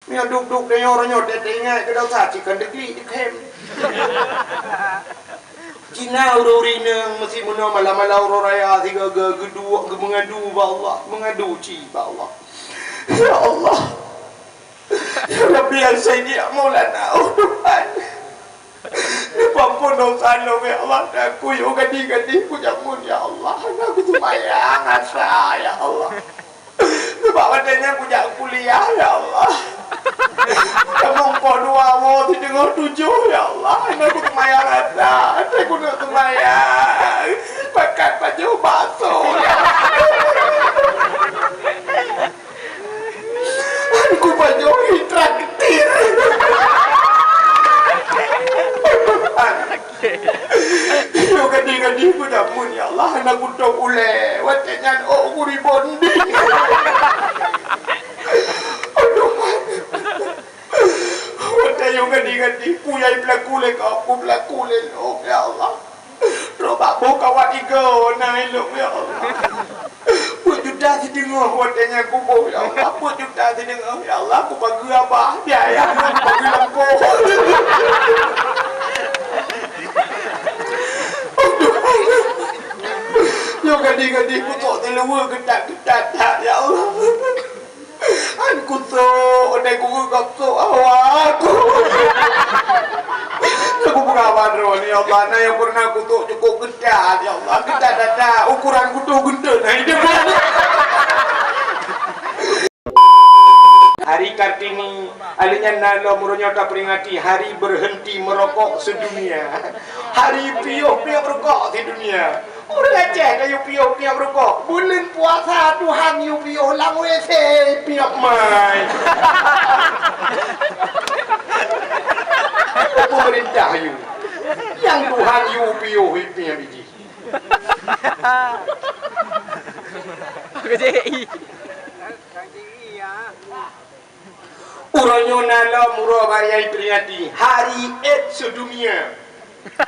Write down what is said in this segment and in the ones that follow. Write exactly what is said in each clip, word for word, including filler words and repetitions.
Nyoe duek-duek tanyoe uroe nyoe teuingat keu dosa, ci kon deuklik dikhem. Cina ureuëng-ureuëng inong meusi meunoe malam-malam uroe raya sigoe-goe geuduek geumeungadu bak Allah, meungadu ci bak Allah. Ya Allah. Ya Rabbi ya Sayyidi ya Maulana, oh Tuhan. Neupampon dosa lôn ya Allah, dan kuyue gadih-gadih kujamun ya Allah. Hana kuseumayang asa ya Allah. Sabab watée nyan kujak kuliah ya Allah. Kujamun poh dua woe sideungoh tujoh ya Allah. Hana kuseumayang asa, hana kuneuk seumayang. Pakat pajoh bakso ya Allah. Aku banyoe traktir. Yo gadih-gadih peudamun ya Allah, hana kutong ulée. Watée nyan oh guri bonding. Aduh. Watée yo gadih-gadih kuyai peulaku lé kau, aku peulaku lé lôn ya Allah. Droe bak boh kawat igoe na ilong ya Allah. Peuet juta sideungoh watée nyan kuboh ya Allah. Peuet juta sideungoh ya Allah. Kubageue abah biaya kubageue lampôh. Nyoe gadih-gadih kutok teuluwa geutat-geutat that ya Allah. An kutok, dai kugeugab sok awak aku. Aku peugah bak droe ni, ya Allah, na nyang pernah kutok cukup geutat, ya Allah. Geutat that-that, ukuran kutok geutot, na ideh. Hari Kartini, aleuh nyan na lom uroe nyoe taperingati hari berhenti merokok sedunia. Hari piôh-piôh rokok sedunia. Ureuëng Aceh ka yue piôh-piôh rukok. Buleuen puasa Tuhan yue piôh lam W C piôh mai. Pemerintah yue. Nyang Tuhan yue piôh ipiôh biji. Uroe nyoe na lom uroe bak nyang iperingati Hari Id Sedunia.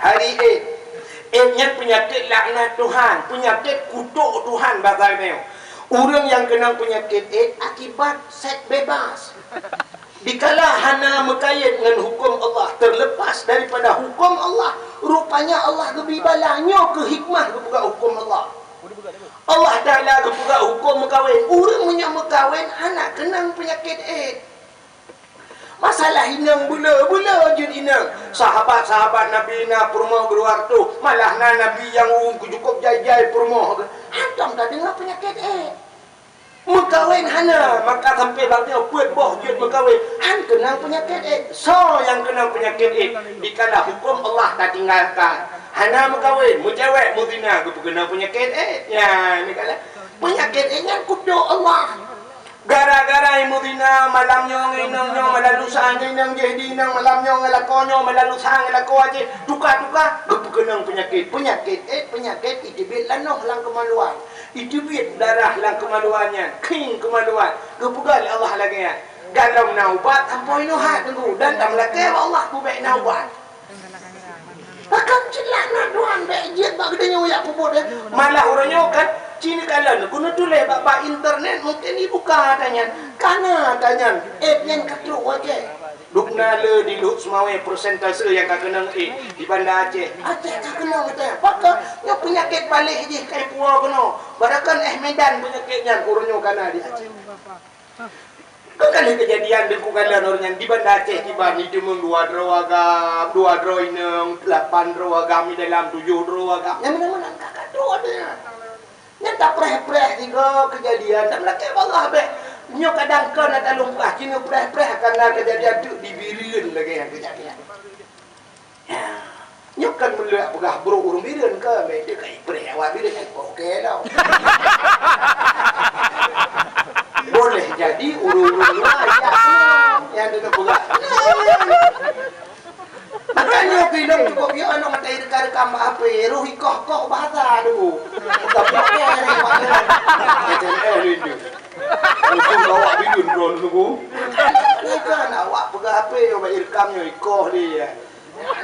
Hari Id. Id nyan peunyakét laknat Tuhan, peunyakét kutok Tuhan bak geutanyoe. Ureuëng nyang keunong peunyakét Id akibat seks bebas. Dikala hana meukayém ngon huköm Allah, terlepas daripada huköm Allah, rupanya Allah geubri bala. Nyoe keuh hikmah geupeugah huköm Allah. Allah Taala geupeugah huköm meukawen. Ureuëng meunyoe meukawen hana keunong peunyakét éh. Masalah inong beu le, beu le jeuet inong. Sahabat-sahabat Nabi na peurumoh geuruwah tuh, malah na Nabi nyang ureuëng keu cukup jai-jai peurumoh geuh. Hantom tadeungoe peunyakét éh. Meukawen hana, maka sampai bak nyoe peuet boh jeuet meukawen, han keunong peunyakét éh. Soe nyang keunong peunyakét éh? Dikala huköm Allah tatinggalkan. Hana meukawen, meucewek, meuzina, geupeukeunong peunyakét éh. Nyan, dikala peunyakét éh nyan kutok Allah. Gara-gara meuzina, malam nyoe ngon inong nyoe, malam lusa ngon inong jih di inong, malam nyoe ngon lakoe nyoe, malam lusa ngon lakoe jih, tuka-tuka, geupeukeunong peunyakét. Peunyakét éh, peunyakét iteubiet lanoh lam keumaluan. Iteubiet darah lam keumaluan nyan, kring keumaluan. Geupeugah lé Allah lagée nyan, "Galom na ubat, amphon neuhat teungku, dan tameulakée bak Allah keu bék na ubat." Pakon cit laknat Tuhan bék jeuet bak geutanyoe jak peubuet, eh? Malah uroe nyoe kan, ci neukalon, keuneuk tuléh bak, bak internet, mungken ibuka ata nyan. Kana ata nyan, éh nyan ka trok watée. Dubna le di Luhut Seumawé persentase nyang ka keunong éh di Banda Aceh. Aceh ka keunong watée. Pakon nyoe peunyakét baleh jih kai puwoe keunoe. Barakon éh Medan peunyakét nyan uroe nyoe kana di Aceh. Keu kali keujadian deungku kalon uroe nyan di Banda Aceh kiban iteumeung dua droe agam, dua droe inong, lapan droe agam di dalam tujoh droe agam. Nyan meunan-meunan ka ka trok watée nyan. Nyan tapreh-preh sigoe keujadian, dan lakée bak Allah bék. Nyoe kadang kon ata lôn peugah, ci neupreh-preh akan na keujadian teuk di Bireuen lagée nyan keujadian. Ya. Nyoe kon meuleuek peugah brok ureuëng Bireuen ke, bék teuka ipreh awak Bireuen, eh, oke lom. Boleh jadi ureuëng-ureuëng luwa jak nyan, nyang teuka peugah. Makanya film cukup ya, anak mata rekam-rekam bak H P, roh ikoh-koh bahasa dulu. Bukan blok ya, ya, ya. Macam eh, rindu. Untung awak bidun drone tu. Ni kan awak peugah H P, ya, bak rekam nyoe ikoh dia.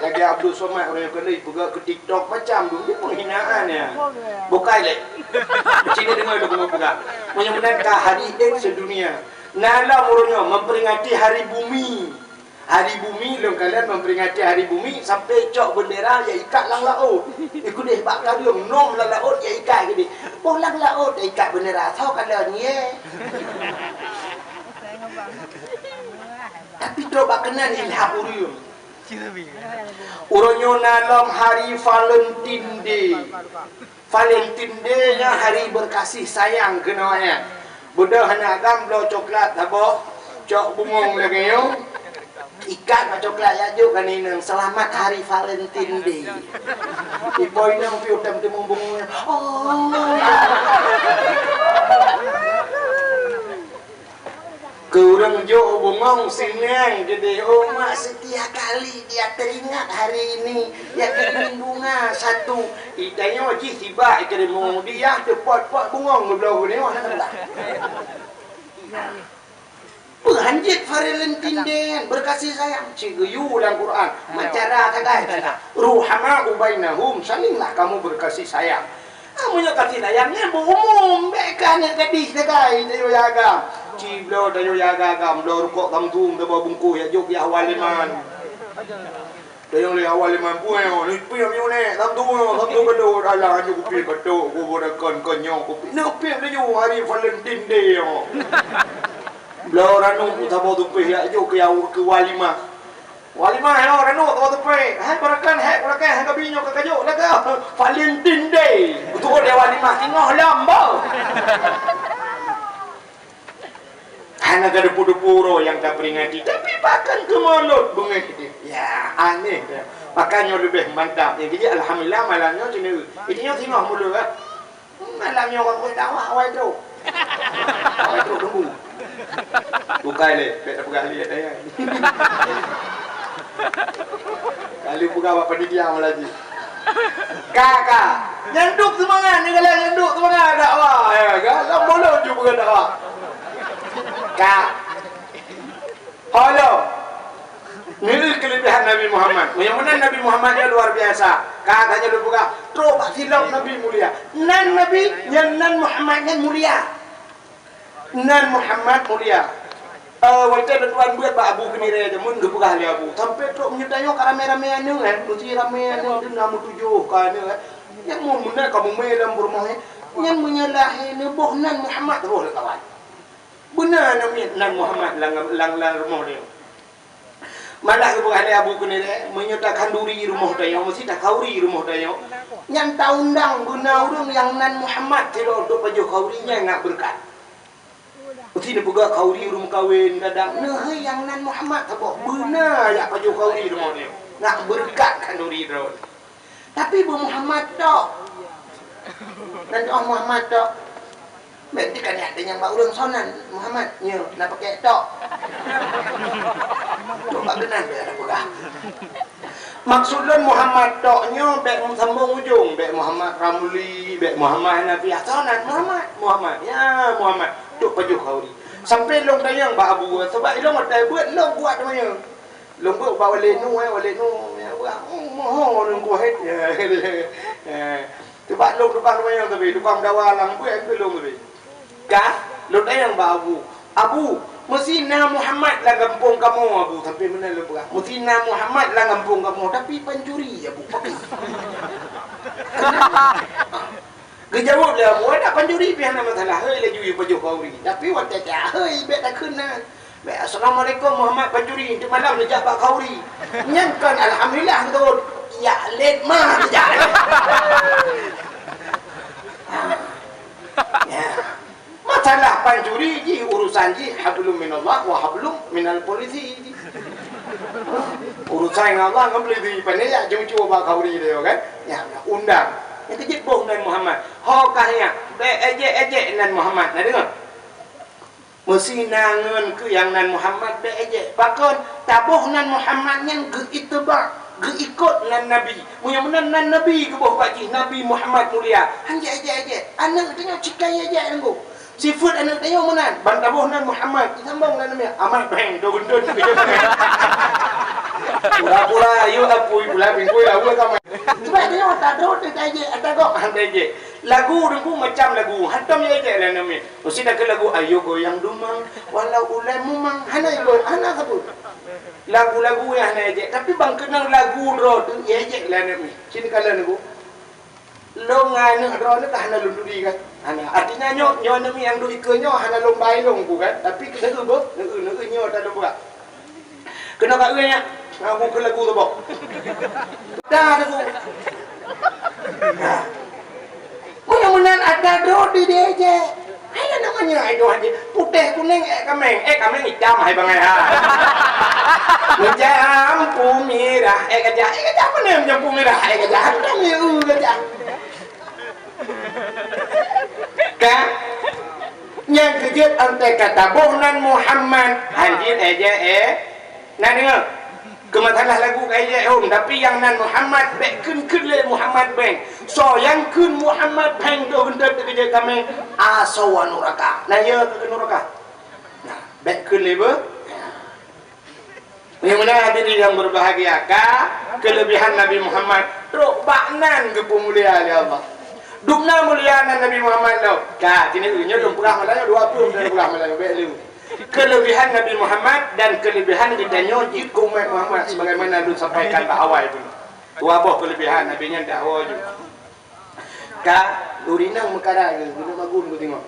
Lagi Abdul Somad orang yang kena peugah ke TikTok macam tu. Ni penghinaan ya. Bukan leh. Cina dengar tu kena peugah. Meunyoe meunan ka hari Id sedunia. Na lom uroe nyoe memperingati Hari Bumi. Hari Bumi, lôn kalon memperingati Hari Bumi sampai cok bendera ya ikat lam laôt. Ikudeh bak kareueng, nom lam laôt ya ikat keudeh. Boh lam laôt ya ikat bendera, soe kalon, ye. Tapi trok bak keunan ilham ureueng. Uroe nyoe na lom Hari Valentine Day. Valentine Day nyan hari berkasih sayang keunoe nyan. Beudôh aneuk agam bloe coklat saboh, cok bungong lagèe nyoe. Ikat bak coklat jak jok keu inong, "Selamat Hari Valentine Day." Ipo inong piôh tam teumeung bungong nyan. Oh. Keu ureueng jok bungong sineng keudeh, oh mak, setiap kali dia teringat hari ini, dia kirimin bunga satu. Itanyoe jih tiba ikirimin dia teupot-pot bungong geubloe geuneuk hana teulah. Peuhanjeuet Valentine Day nyan, berkasih sayang. Cit geuyue lam Quran, meucara sagai tanda. Ruhama'u bainahum, salinglah kamu berkasih sayang. Ah, meunyoe kasih sayang nyan beu umum, bèk keu aneuk gadih sagai tanyoe jak agam. Ci bloe tanyoe jak agam, bloe rukok samsung, saboh bungkôh jak jok keu walimah. Tanyoe lé walimah peue nyoe, ni piep nyoe nèk, samsung nyoe, samsung beudôh, alah, nyoe kupiep beutôi, kubu kon, kon nyoe kupiep. Neupiep laju hari Valentine Day nyoe. Bloe ranup saboh tupèh jak jok keu, keu walimah. Walimah nyoe ranup saboh tupèh. Hai barakan, hai barakan, hai kabi nyoe ka kajok lagèe Valentine Day. Beutôi lé walimah singoh lom boh. Hana ka depu-depu uroe nyang taperingati, tapi bahkan keu mulod beungéh deh. Ya, aneh deh. Makanya leubeh mantap. Nyang keuji alhamdulillah malam nyoe sini. Itu nyoe singoh mulod, kan? Malam nyoe ka kueh dakwah awai trok. Awai trok tunggu. Bukai lé, bèk tapeugah lé daya. Kali peugah bak panitia malam jih. Ka, ka. Nyan duek seumangat, ni galak nyan duek seumangat dakwah, ya, kan? Lam bolon ju peugah dakwah. Ka. Halo. Ni kelebihan Nabi Muhammad. Nyang meunan Nabi Muhammad nyan luar biasa. Ka, ka nyan lôn peugah. Trok bak silop Nabi mulia. Nan Nabi, nyan nan Muhammad nyan mulia. Nan Muhammad mulia. Eh, watèe lôn tuan beuet bak Abu Keunirèe jameun geupeugah lé Abu, sampoe trok meunyoe tanyoe ka ramé-ramé aneuk, eh, meusti ramé aneuk, dum na meutujoh ka aneuk, eh. Nyang meunan ka mumè lam rumoh, eh. Nyang meunyoe lahé neuboh nan Muhammad, roh lé kawan. Beuna aneuk miet nan Muhammad lam, lam, lam rumoh nyoe. Malah geupeugah lé Abu Keunirèe, meunyoe takhanduri rumoh tanyoe, meusti takhauri rumoh tanyoe. Nyan taundang beuna ureueng nyang nan Muhammad sidroe untuk pajoh khauri nyan ngat beureukat. Meusti neupeugah khauri ureueng meukawen kadang, neuhôi nyang nan Muhammad saboh, beuna jak pajoh khauri rumoh nyoe. Ngat beureukat khanduri droe. Tapi beu Muhammad tok. Nan oh Muhammad tok. Bèk dikaniak tanyong bak ureueng soe nan Muhammad. Nyoe na pakèk tok. Tok bak keunan bèk ada peugah. Maksud lôn Muhammad tok nyoe bèk sambông ujông, bèk Muhammad Ramli, bèk Muhammad Hanafiah. Soe nan Muhammad, Muhammad. Ya Muhammad. Tok pajoh khauri. Sampoe lôn tanyong bak Abu, sabab ilôn watèe beuet lôn kuat teumanyong. Lôn beuet bak Wali Nu, eh, Wali Nu, ya, beuet, oh, moho lôn kuhet. Ya, ya. Teuma lôn tukang manyang tapi, tukang dawa lam beuet keu lôn tapi. Ka, lôn tanyong bak Abu. "Abu, meusti na Muhammad lam gampông kamoe, Abu," sampoe meunan lôn peugah. "Meusti na Muhammad lam gampông kamoe, tapi pancuri, Abu, pakri." Geujaweueb lé Abu, "Ada pancuri pih hana masalah, hôi laju yue pajoh khauri. Tapi watèe ka hôi bèk takheun na. Bèk, 'Assalamualaikum Muhammad pancuri,' teuk malam neujak bak khauri. Nyan kon alhamdulillah beutôi. Ya lét ma neujak." Ya. Masalah pancuri jih urusan jih hablum minallah wa hablum minal polisi jih. Urusan ngon Allah ngon polisi, pandai jak cucu bak khauri dia kan. Ya, undang. Nyang keu jeuet boh nan Muhammad. Ho kah nyan, bèk èjèk-èjèk nan Muhammad. Na deungö? Meusti na ngon keu nyang nan Muhammad bèk èjèk. Pakon? Taboh nan Muhammad nyan geuiteuba, geuikot nan Nabi. Meunyoe meunan nan Nabi geuboh bak jih, Nabi Muhammad mulia. Han jeuet èjèk-èjèk. Aneuk tanyoe cikai èjèk nanggroe. Sifeuet aneuk tanyoe meunan. Ban taboh nan Muhammad, jisambông nan Nabi. Amat bèng, do gendon. Pura-pura, yue apui pula, bingkui lawa ka mai. Sebab tanyoe tadrot, teuka èjèk, ata gok, han èjèk. Lagu Teungku macam lagu, hantom ijek lé aneuk miet. Meusti takheun lagu ayo goyang dumang, walau ulée mumang. Hana igo, hana sapeue. Lagu-lagu nyang hana ijek, tapi ban keunong lagu droe teuh ijek lé aneuk miet. Sini kala Teungku. Lôn ngon aneuk droeneuh ka hana lôn turi kan? Hana. Artinya nyoe, nyoe aneuk miet nyang duek ikeue nyoe hana lôn bai lôn ku kan? Tapi keuneuk beuh, neuk, neuk nyoe ta lôn buka. Keunoe ka eu nyan, ngon buku lagu tu boh. Dah tu. Nah. Meunan-meunan ada droe di D J. Hai namanya itu haji. Putih kuning eh kameng. Eh kameng hitam hai bangai ha. Macam lampu merah eh gajah. Eh gajah mana macam lampu merah eh gajah. Ada ni uh gajah. Ka? Nyang keujeuet antai ka taboh nan Muhammad. Hanjeuet eh jeh eh. Na deungoe? Keu masalah lagu ka ijek hom, tapi nyang nan Muhammad bék kheun-kheun lé Muhammad Beng. Soe nyang kheun Muhammad Beng tu geuntot teukeujot kameng asoe nuraka. Na ya keu nuraka. Nah, bék kheun lé beuh. Nyang meunan hadirin yang berbahagia, ka kelebihan Nabi Muhammad trok bak nan geupeumulia lé Allah. Dubna mulia nan Nabi Muhammad lom. Ka, kini nyoe lôn peugah malam nyoe dua puluh lôn peugah malam nyoe bék lé. Kelebihan Nabi Muhammad dan kelebihan geutanyoe jeuet keu umat Muhammad sebagaimana lôn sampaikan bak awai pun. Dua boh kelebihan Nabi nyan dakwa jeuet. Ka, lôn rinang meukara geuneuk magun ku tengok.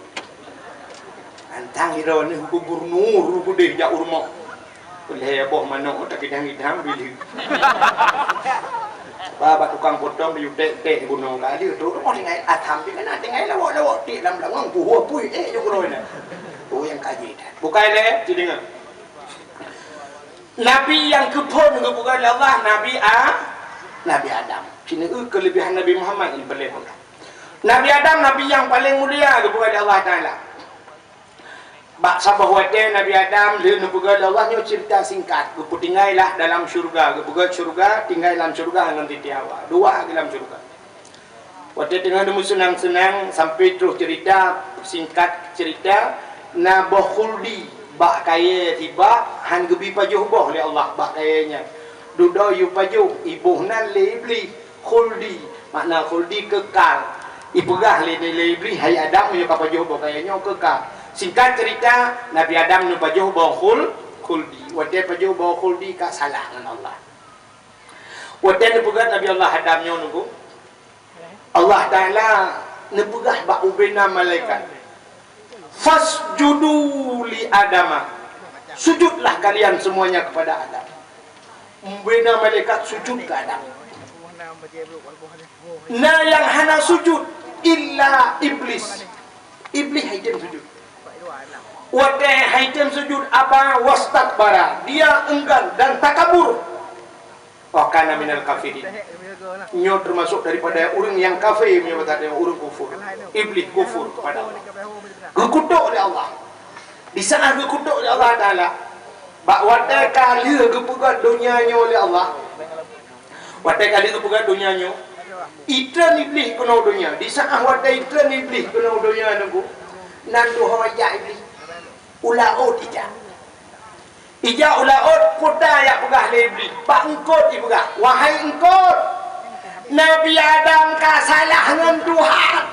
Antang droeneuh gubernur gudeh jak u rumoh. Lhée boh manok takidang-idang bileue. Ba bak tukang potong di utek-utek gunong ka ada tu rumoh tinggai atam di kana tinggai lawok-lawok tik lam langong buhua pui eh jok roh na. Tu yang kaji dah. Bukai lé, ci deungoe. Nabi nyang keuphon geupeugah lé Allah, Nabi A-, Nabi Adam. Ci deungoe kelebihan Nabi Muhammad ini boleh peugah. Nabi Adam, Nabi nyang paléng mulia geupeugah lé Allah Taala. Bak saboh watée Nabi Adam lheueh neupeugah lé Allah nyoe cerita singkat, geupeutinggai lah dalam syurga, geupeugah syurga, tinggai lam syurga ngon Siti Hawa. Dua di lam syurga. Watée teungoh neumeuseunang-seunang sampai troh cerita, singkat cerita, na boh khuldi bak kayée tibak han geubi pajoh boh lé Allah bak kayée nyan. Dudoe yue pajoh, iboh nan lé Iblih. Khuldi, makna khuldi kekal. Ipeugah lé, lé Iblih, "Hai Adam, meunyoe ka pajoh boh kayée nyoe kekal." Singkat cerita, Nabi Adam neupajoh boh khul-, khuldi. Watée pajoh boh khuldi ka salah ngon Allah. Watée neupeugah Nabi Allah Adam nyoe nunggu, Allah Taala neupeugah bak ubena malaikat, "Fasjudu li Adama." Sujudlah kalian semuanya kepada Adam. Bina malaikat sujud keu Adam. Na nyang hana sujud illa Iblis. Iblis haitem sujud. Watée haitem sujud aba wastakbara, dia enggan dan takabur. Wa kana minal kafirin. Nyoe termasuk daripada ureuëng nyang kafir, meunyoe bak ureuëng kufur. Iblis kufur kepada Allah. Geukutok lé Allah. Di saat geukutok lé Allah Taala, bak watée ka lheueh geupeugah donya nyoe lé Allah, watée ka lheueh geupeugah donya nyoe, itreun Iblih keunoe donya. Di saat watée itreun Iblih keunoe donya nunggu, nan tuho ijak Iblih. Ula ôt ijak. Ijak ula ôt, peue ta jak peugah lé Iblih. Bak eungkôt ipeugah, "Wahai eungkôt, Nabi Adam ka salah ngon Tuhan.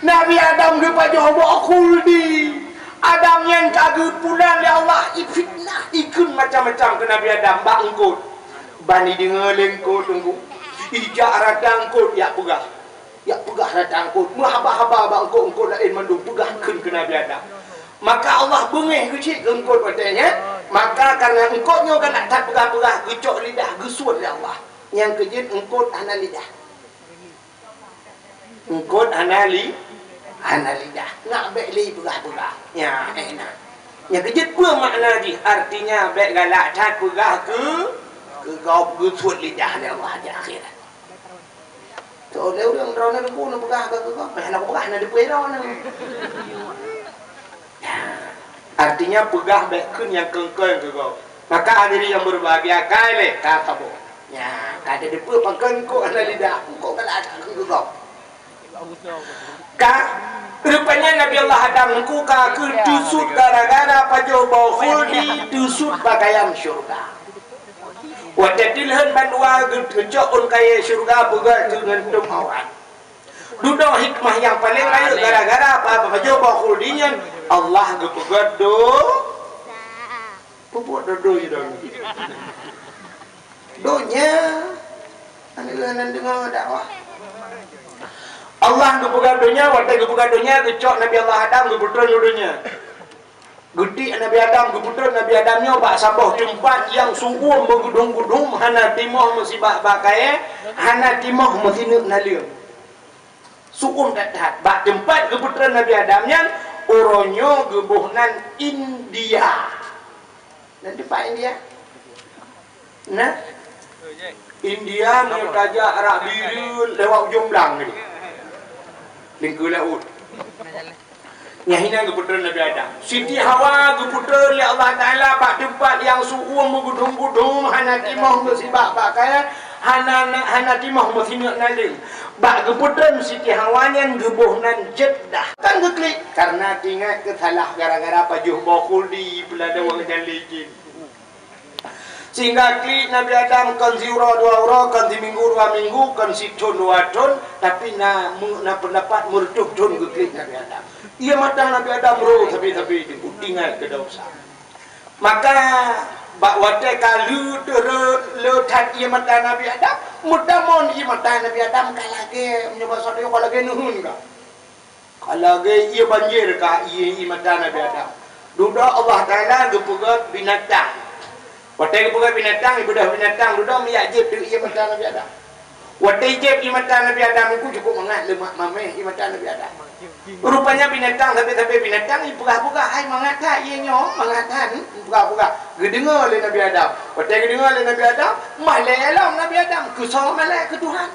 Nabi Adam geupajoh boh khuldi. Adam nyan ka geupulan lé Allah, ifitnah, ikheun macam-macam keu Nabi Adam bak eungkôt." Ban ideungoe lé eungkôt teungku. Ijak rata eungkôt jak peugah. Jak peugah rata eungkôt, meuhaba-haba bak eungkôt-eungkôt laén mandum peugah kheun keu Nabi Adam. Maka Allah beungéh geucit keu eungkôt watée nyan. Maka kareuna eungkôt nyoe galak that peugah-peugah, geucok lidah geusuet lé Allah. Nyang keujeuet eungkôt hana lidah. Eungkôt hana li-, hana lidah. Nak bék lé peugah-peugah. Nya, eh, na. Nyang keujeuet peue makna jih? Artinya bék galak that peugah keu, keu gob geusuet lidah lé Allah di akhirat. Teu lé ureuëng droeneuh teungku neupeugah bak keu gob, hana kupeugah na dipeu droeneuh. Artinya peugah bék kheun nyang keungkeuen keu gob. Maka hadirin yang berbahagia, kai lé ka saboh. Nya, ka dipeu pakon kok hana lidah, kok galak keu gob. Ka, rupanya Nabi Allah Adam nungku ka keu teusut gara-gara pajoh boh khuldi teusut pakaian syurga. Watée teulheueh bandua geucok ôn kayée syurga beugét keu ngon tom aurat. Dudoe hikmah nyang paleng rayeuk gara-gara apa, apa pajoh boh khuldi nyan Allah geupeugét do-, peubuet do-, donya. Donya, aneuk nan deungoe dakwah. Allah geupeugét donya, watée geupeugét donya, geucok Nabi Allah Adam, geupeutreun u donya. Geutiek Nabi Adam, geupeutreun Nabi Adam nyoe bak saboh teumpat nyang su'uem meugeudong-geudong, hana timoh meusibak bak kayée, hana timoh meusineuk naleueng. Su'uem that-that. Bak teumpat geupeutreun Nabi Adam nyan, uroe nyoe geuboh nan India. Nan teumpat India? Nah, India meunyoe tajak Arab Bireuen lewat ujong blang tadi. Lingkeu laôt. Nyan hinan geupeutreun Nabi Adam. Siti Hawa geupeutreun lé Allah Taala bak teumpat nyang su'uem meugeudong-geudong, hana timoh meusibak bak kayée, hana, hana timoh meusineuk naleueng. Bak geupeutreun Siti Hawa nyan geuboh nan Jeddah. Kan geuklik, karena teuingat keu salah gara-gara pajoh boh khuldi, peulada wang dan licin. Sehingga klik Nabi Adam kon siuroe dua uroe, kon siminggu dua minggu, kon sithon dua thon, tapi na, na pendapat meureutôh thon geuklik Nabi Adam. Ié mata Nabi Adam roh sabe-sabe, teuingat keu desya. Maka bak watée ka le, le, le that ié mata Nabi Adam, meutamon ié mata Nabi Adam ka lagée, meunyoe basa tanyoe ka lagée neuheun ka. Ka lagée ié banjir ka ié, ié mata Nabi Adam. Dudoe Allah Taala geupeugét binatang. Watée geupeugét binatang, ibeudôh binatang dudoe meujak jieb ié mata Nabi Adam. Watée jieb ié mata Nabi Adam, iku cukup mangat leumak mameh ié mata Nabi Adam. Rupanya binatang, sabe-sabe binatang ipeugah-peugah, "Hai, mangat that ié nyoe, mangat that," ipeugah-peugah. Geudeungoe lé Nabi Adam. Watée geudeungoe lé Nabi Adam, malée lom Nabi Adam, keusoe malée keu Tuhan.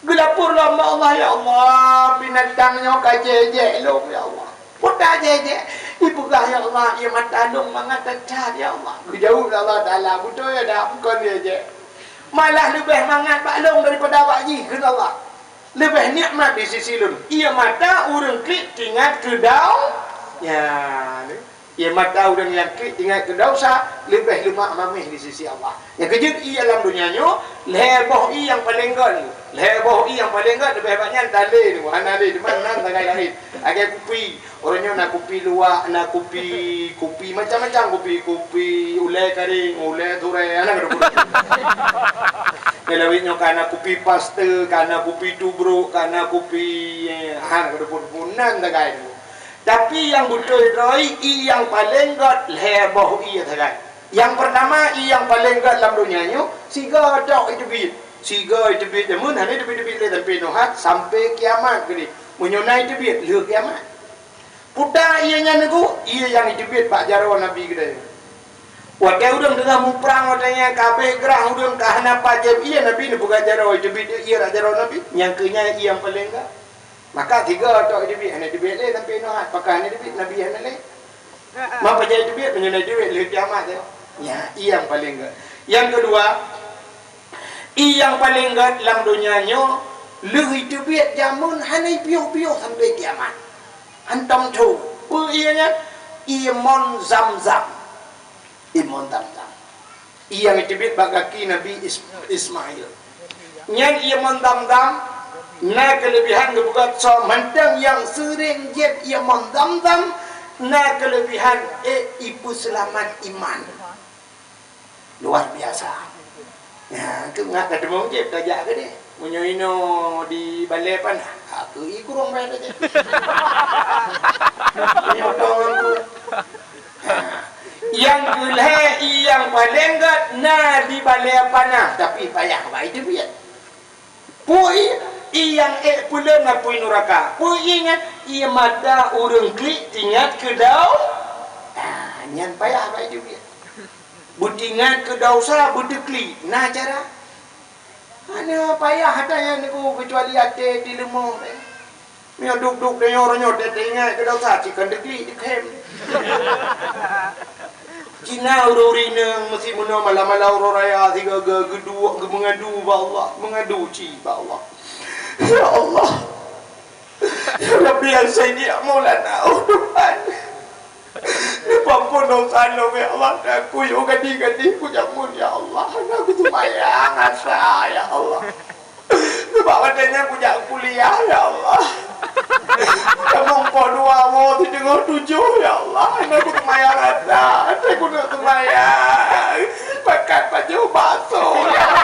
Geulapor lom bak Allah, "Ya Allah, binatang nyoe ka jijak lôn, ya Allah. Peue tajijak?" Ipeugah, "Ya Allah, ié mata lôn mangat that-that, ya Allah." Geujaweueb lé Allah Taala, "Beutôi dak, bukon jijak. Malah leubeh mangat bak lôn daripada bak jih," kheun Allah. "Leubeh nikmat di sisi lôn. Ié mata ureuëng klik teuingat keu dau-, ya." Ié mata ureuëng nyang klik teuingat keu desya leubeh leumak mameh di sisi Allah. Nyang keujeuet ié lam donya nyoe, lhée boh ié nyang paleng gét. Lhée boh ié nyang paleng gét leubeh banyak talé nyoe, hana lé, teuma nan sagai laén. Lagée kupi, uroe nyoe na kupi luwak, na kupi, kupi macam-macam kupi, kupi ulée karéng, ulée turée, hana keudeuh. Nyan lawét nyoe ka na kupi paste, ka na kupi tubrok, ka na kupi, eh, hana keudeuh, nan sagai nyoe. Tapi nyang beutôi droe, ié nyang paleng gét lhée boh ié sagai. Nyang peurtama, ié nyang paleng gét lam donya nyoe, sigoe tok iteubiet. Sigoe iteubiet jameun hana iteubiet-teubiet lé sampoe nohat, sampoe kiamat keudeh. Meunyoe na iteubiet, lheueh kiamat. Peue ié nyan nyoe, ié nyang iteubiet bak jaroe Nabi keudeh. Watée ureuëng teungoh muprang, watée nyan ka abéh grah ureuëng ka hana pajoh ié Nabi neupeugah jaroe, iteubiet ié bak jaroe Nabi. Nyang keu nyan ié nyang paleng gét. Maka sigoe tok iteubiet, hana iteubiet lé sampoe nohat, pakon hana iteubiet, Nabi hana lé. Ma pajan iteubiet, meunyoe na iteubiet lheueh kiamat nyoe. Nyan, ié nyang paleng gét. Nyang keudua, ié nyang paleng gét lam donya nyoe, lheueh iteubiet jameun hana ipiôh-piôh sampoe kiamat. Hantom tho. Peue ié nyan? Ié mon Zam-Zam. Ié mon Zam-Zam. Ié nyang iteubiet bak gaki Nabi Is-, Ismail. Nyan ié mon Zam-Zam na keuleubihan geupeugét soe mantong nyang seuring jieb ié mon Zam-Zam na keuleubihan ék ipeuseulamat iman. Luar biasa. Nyan, keu ngat ka teumong jieb tajak keudeh. Meunyoe inoe di Balai Panah, ha, keu ié kurong bayar tajak. Meunyoe tong lampu. Ha. Nyang keulhée, ié nyang paleng gét na di Balai Panah, tapi payah bak iteubiet. Peue ié? Ié nyang ék peuleueng apui nuraka. Peue ié nyan? Ié mata ureuëng klik teuingat keu dau-, ah, nyan payah bak iteubiet. Beuteuingat keu desya, beuteuklik. Na cara? Hana payah ata nyan nyoe, keucuali até dileumoh. Meunyoe duek-duek deungoe uroe nyoe teuingat keu desya, cit kon teuklik dikhem. Cit na ureuëng-ureuëng inong meusi meunoe malam-malam uroe raya sigoe geuduek geumeungadu bak Allah, meungadu cit bak Allah. Ya Allah. Ya Rabbi ya Sayyidi ya Maulana, oh Tuhan. Neupeuampôn desya lôn, ya Allah. Dan aku yue gadih-gadih ku jameun, ya Allah. Hana ku seumayang asa, ya Allah. Sabab watèe nyan kujak kuliah, ya Allah. Tamong poh dua woe sideungoe tujoh, ya Allah. Hana kuseumayang ata, hana kuseumayang. Pakat pajoh bakso, ya Allah.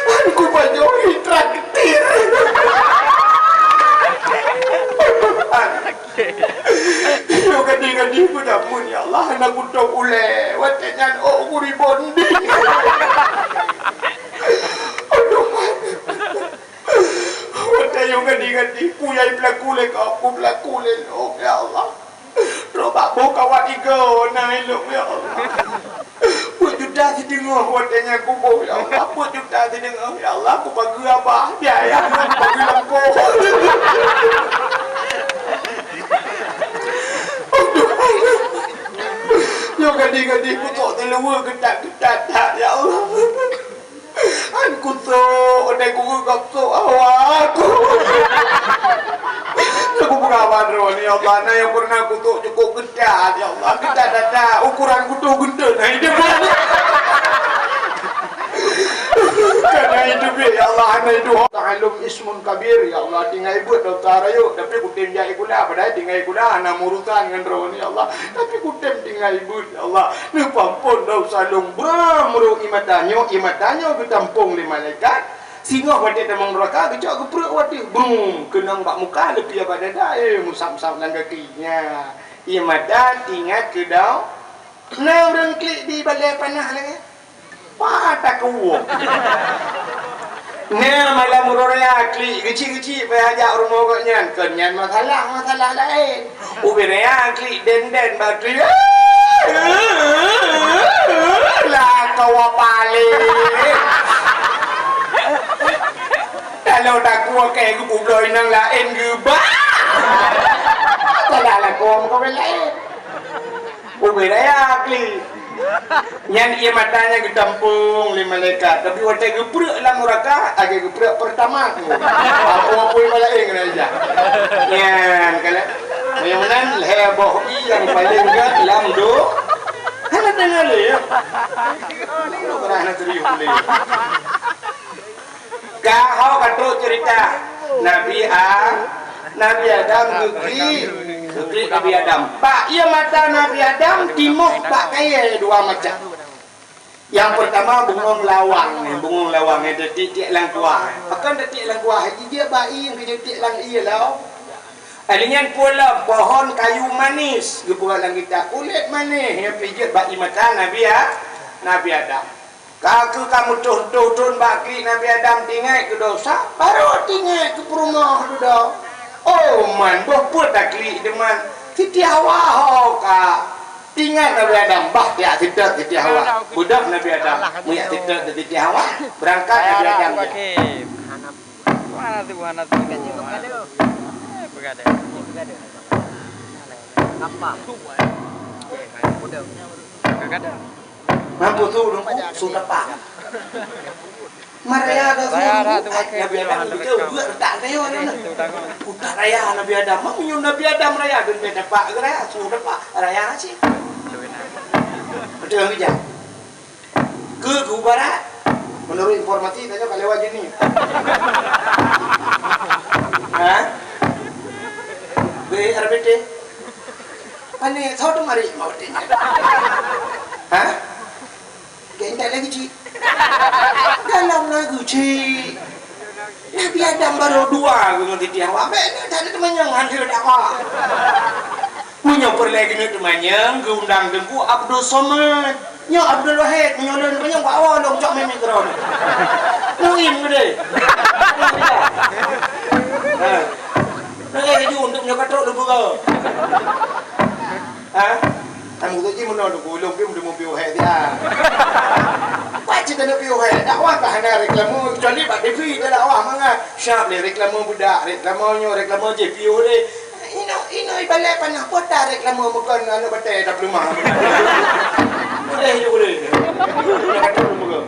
Hana kupajoh traktir. Nyoe gadih-gadih peudamun, ya Allah, hana kutôb ulèe. Watèe nyan ôk kuribon di. Aduh. Watèe nyoe gadih-gadih, kuyai peulaku lé kau, kupeulaku lé lôn, ya Allah. Trok bak boh kawat igoe na ilôn, ya Allah. Peuet juta sideungoe watèe nyan kuboh, ya Allah. Peuet juta sideungoe, ya Allah. Kupageue abah, biaya kupageue lampôh. Aduh. Nyoe gadih-gadih kutok teuleue geutat-geutat that, ya Allah. An kusok, dai kugeugop sôk awak. Aku peugah bak droeneuh, ya Allah, na nyang peureunah kusok cukôp geutat, ya Allah, geutat that-that, ukoran kuto geunteun, na idéh. Ka na idéh, ya Allah, na idéh. Ta'allum ismun kabir, ya Allah, tinggai beuet dosa rayeuk, tapi kutem jak sikula, padahai tinggai sikula hana meurusan ngon droeneuh, ya Allah, tapi kutem tinggai beuet, ya Allah. Neupeuampôn desya lôn, bram rôh ié mata nyoe, ié mata nyoe geutampông lé malaikat. Singoh watèe tamong nuraka, geucok geupreuek watèe, brum, keunong bak muka, leupie bak dada, eh, meusab-sab lam gaki. Nya, ié mata teuingat keu dau. Na ureueng klik di balèe panah lagèe. Wah, takuwoe. Na malam uroe raya klik, geuchik-geuchik payah jak rumoh gobnyan. Kon nyan masalah, masalah laén. Ubé raya klik den-den bak klik. Lah kawa paléh. Kalau takue keu geupubloe inong laén geubah. Salah lakoe muka laén. Ubé raya klik. Nyan ié mata nyan geutampông lé malaikat, tapi watèe geupreuek lam nuraka, lagèe geupreuek Pertamax. Apui-apui malah éng keunan ijak. Nyan, kalheuh. Meunyoe meunan, lhèe boh ié nyang paleng gèt lam do-, hana deungö lé, ya. Pernah na serius lé. Ka ho ka trok ceurita Nabi A-, Nabi Adam geuklik, geuklik Nabi Adam. Bak ié mata Nabi Adam timoh bak kayèe dua macam. Nyang peurtama bungöng lawang, bungöng lawang nyang teutiek-tiek lam kuah. Pakon teutiek lam kuah? Jijak bak ié, nyang teutiek lam ié lom. Lheuh nyan peue lom, pohon kayu manis, geupeugah lam kitab, kulét manis nyang pih jeuet bak ié mata Nabi A-, Nabi Adam. Ka keuh ka meutoh-toh thon bak klik Nabi Adam, teuingat keu desya, barô teuingat keu peurumoh dudoe. Oh man, boh peue taklik deuman, Siti Hawa ho ka. Teuingat Nabi Adam, bah jak seutôt Siti Hawa. Beudôh Nabi Adam, meujak seutôt Siti Hawa, beurangkat Nabi Adam jak. Hana tu, hana tu. Peugah deh. Peugah deh. Apa? Peugah deh. Mampu su dong, su tepak. Maraya dah su. Raya dah tu pakai. Nabi Adam betul, buat retak saya ni. Utak raya Nabi Adam. Mak menyuruh Nabi Adam raya, dan dia dapat ke raya, su tepak. Raya sih. Betul, bijak. Keu, keu barat. Menurut informasi, tanya kat lewat jeuni. Ha? B R B T. Pane, soe teumari mau tanya. Ha? Keu intat lagi cik. Dalam lagu cik. Nabi Adam baru dua ngon Siti Hawa. Bèk ni, tak ada teumanyong, han keu dakwah. Meunyoe peureulèe keuneuk teumanyong, geuundang Teungku Abdul Somad. Nyoe Abdul Wahid, meunyoe lôn teumanyong, bak awak lôn cok mimik keudroe. Muhim geude. Ha. Lagèe laju untuk nyoe ka trok lôn peugah. Ha? Kamu tu ji meunoe Teungku, lôn pih meuteumé piôh hèk siat. Pat cit taneuk piôh hèk? Dakwah ka hana reklame, kecuali bak T V ta dakwah mangat. Siap lé reklame budak, reklame nyoe, reklame jih piôh lé. Inoe, inoe ibalèe panah pota reklame meukon aneuk batèe tapeuleumah. Boleh je boleh. Boleh kata lu meukon.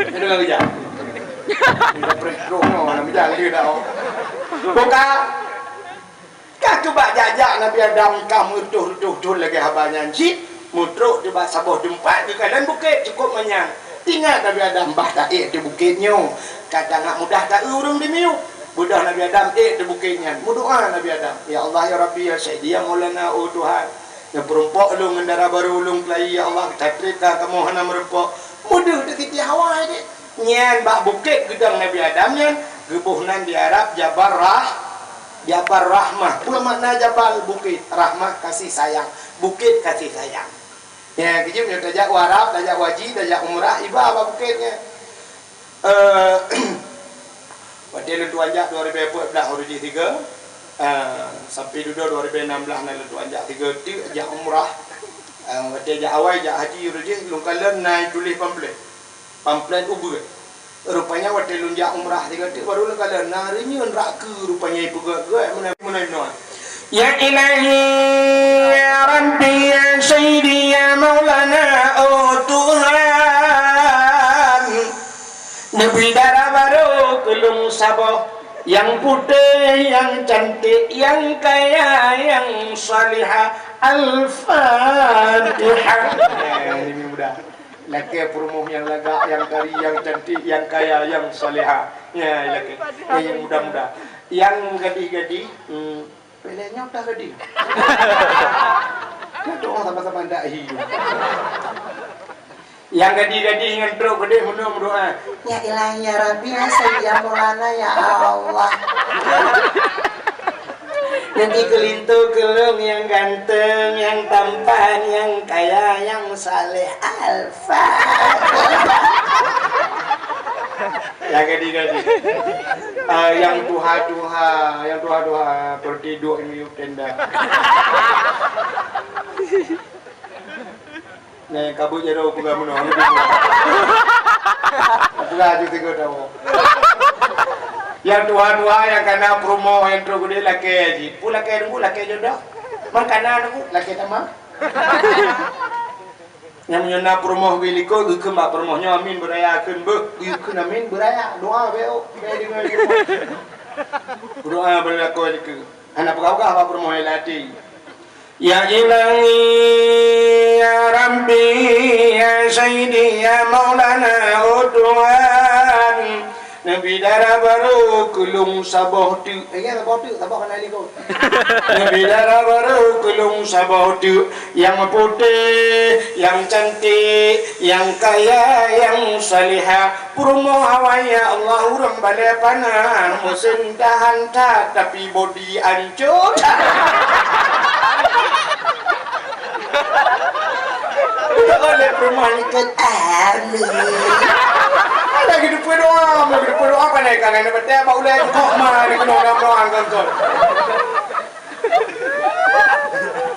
Ada lagi jak. Kita print roh no, nak bijak lagi dah. Buka. Ka keubah jak-jak Nabi Adam ka meutoh-toh thon lagèe haba nyan cit, meutrok di bak saboh teumpat geukalon bukét cukôp manyang. Ingat Nabi Adam, bah taék di bukét nyoe, ka sangat mudah taeu ureuëng di miyueb. Beudôh Nabi Adam ék di bukét nyan, meudoá Nabi Adam, "Ya Allah, ya Rabbi, ya Sayyidi, ya Maulana, oh Tuhan, nyang peurumpok lôn ngon dara barô lôn keulayi, ya Allah, tatrép ka kamoe hana meurumpok." Meudeuh di Siti Hawa deh. Nyan bak bukét geudong Nabi Adam nyan, geuboh nan di Arab Jabal Rah-, Jabal Rahmah. Peue makna jabal? Bukét. Rahmah, kasih sayang. Bukét kasih sayang. Ya, keujeuet nyoe tajak u Arab, tajak u haji, tajak umrah, iba bak bukét nyan. Eh, watée lôn tuan jak dua ribu empat belas ureuëng jih tiga, eh, sampai dudoe dua ribu enam belas na lôn tuan jak tiga teuk jak umrah. Eh, watée jak awai jak haji ureuëng jih lôn kalon na tuléh pamflet. Pamflet ubeut. Rupanya watée lôn jak umrah tiga teuk baru lôn kalon na reunyeun rak keu rupanya ipeugét-gét meunan meunan. Ya Ilahi, ya Rabbi, ya Sayyidi, ya Maulana, oh Tuhan, neubri dara barô keu lôn saboh, nyang putéh, nyang cantik, nyang kaya, nyang salihah. Al-Fatihah. Eh, ini mudah. Lakée peurumoh nyang lagak, nyang kari, nyang cantik, nyang kaya, nyang salihah. Ya, lakée. Nyang muda-muda. Nyang gadih-gadih, hmm, pilih nyoe dah gadih. Nyoe doa sama-sama ndak hi. Nyang gadih-gadih ngon trok gadih meunoe meudoa. Ya Ilahi, ya Rabbi, ya Sayyidi, ya Maulana, ya Allah. Neubri keu linto keu lôn nyang ganteng, nyang tampan, nyang kaya, nyang saleh. Al-Fatihah. Nyang gadih-gadih. Ah, nyang tuha-tuha, nyang tuha-tuha, seperti duek miyueb tenda. Nyan kabeuet jaroe peugah meunoe. Peugah aju tiga tawa. Nyang tuha-tuha nyang kana peurumoh nyang trok geude lakée jih. Peue lakée teungku, lakée jodoh. Man kana teungku, lakée tamah. Nyang meunyoe na peurumoh geulikot, geukheun bak peurumoh nyoe amin beuraya kheun beuh. Geukheun amin beuraya. Doa beu. Beu deungoe. Doa beuraya keu likot. Hana peugah-peugah bak peurumoh nyang lam até. Ya Ilahi, ya Rabbi, ya Sayyidi, ya Maulana, oh Tuhan, neubri dara barô keu lôn saboh teuk. Eh, ya, saboh teuk, saboh hana likot. Neubri dara barô keu lôn saboh teuk, nyang putéh, nyang cantik, nyang kaya, nyang salihah. Peurumoh awai, ya Allah, ureuëng balée panan, meuseun tahan that, tapi bodi ancô. Udah oleh peurumoh likot, amin. Lagi dupeue doa, lagi dupeue doa, pandai kan, ada betul, bak ulai kok ma, ni kena orang doa, kan, kan.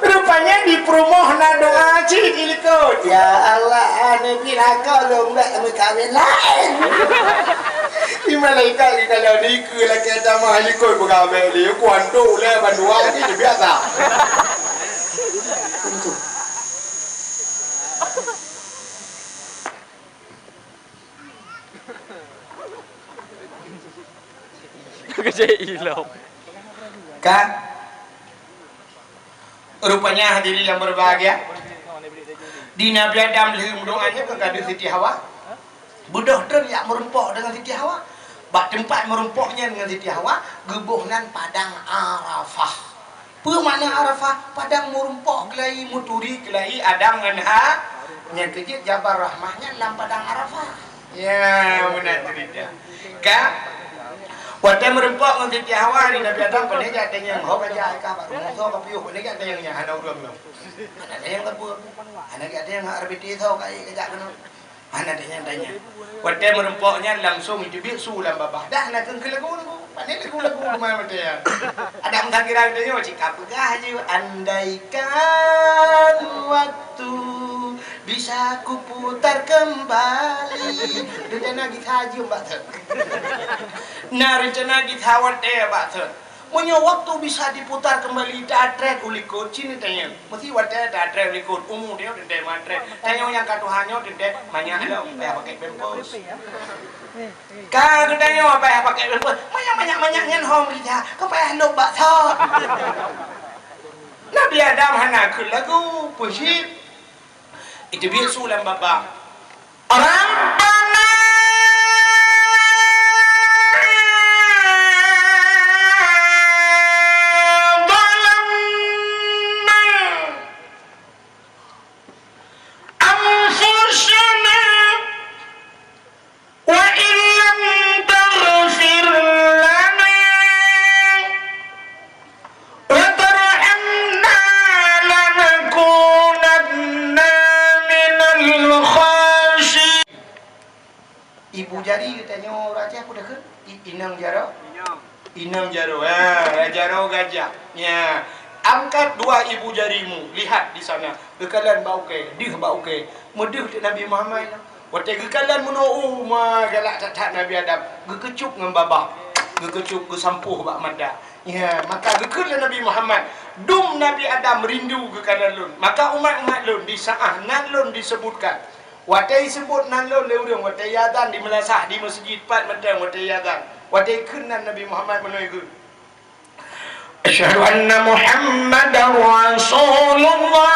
Rupanya di peurumoh na doa cit di likot. Ya Allah, aneuk bila kau lôn bak meukawen laén. Di malaikat di dalam ni ke laki tamah likot beugabek dia. Kuanto ulai bandua ni biasa. Tentu. Kejai ilong. Kan? Rupanya hadirin yang berbahagia, di Nabi Adam lheueh meudoa nyan keu gadôh Siti Hawa, beudôh trön jak meurumpok deungon Siti Hawa. Bak teumpat meurumpok nyan ngon Siti Hawa, geuboh nan Padang Arafah. Peue makna Arafah? Padang meurumpok keulayi, meuturi keulayi Adam ngon Ha-, nyang keujeuet Jabal Rahmah nyan lam Padang Arafah. Ya, meunan ceurita. Ka? Watée meurumpok ngon Siti Hawa, di Nabi Adam, pane jak tanyong, ho ka jak ka bak rumoh soe ka piôh, pane jak tanyong nyan, hana ureuëng lom. Hana tanyong ka peue. Hana jak tanyong, ha, R B T soe ka, ka jak keunoe. Hana tanyong-tanyong. Watée meurumpok nyan langsung jiteubiet su lam babah. Dah na keu lagu-lagu. Pane lagu-lagu teuma watée nyan. Ada meusagira geutanyoe cit ka peugah jih, andaikan waktu bisa kuputar kembali. Rencana gisa jeuem bak thon. Na rencana gisa watée bak thon. Meunyoe waktu bisa diputar kembali, tatrét u likot, cit neutanyong. Meusti watée tatrét u likot, umu tanyoe teuntée meutrét. Tanyoe nyang ka tuha nyoe teuntée manyak lom, payah pakai pampers. Ka geutanyoe payah pakai pampers. Manyak, manyak, manyak nyan hom rija, ka payah lôb bak thon. Nabi Adam hana kheun lagu, peue cit. Iteubiet su lam babah. Orang ربنا ظلمنا أنفسنا وإن لم تغفر لنا وترحمنا لنكونن من الخاسرين. Ibu jari geutanyoe ureueng Aceh peue takheun? I-, inong jaroe? Inong jaroe. Ha, jaroe gajah. Ya. Angkat dua ibu jarimu, lihat di sana. Geukalon bak ukée, deuh bak ukée. Meudeuh teuk Nabi Muhammad. Watée geukalon meunoe, ma galak that-that Nabi Adam, geukeucup ngon babah, geukeucup geusampôh bak mata. Ya, maka geukheun lé Nabi Muhammad, "Dum Nabi Adam rindu geukalon lôn." Maka umat-umat lôn di saah nan lôn diseubutkan. Watée iseubut nan lôn lé ureueng, watée iazan di meulasah, di meuseujid, pat mantong watée iazan. Watée ikheun nan Nabi Muhammad meunoe ikheun, "Asyhadu anna Muhammadar Rasulullah."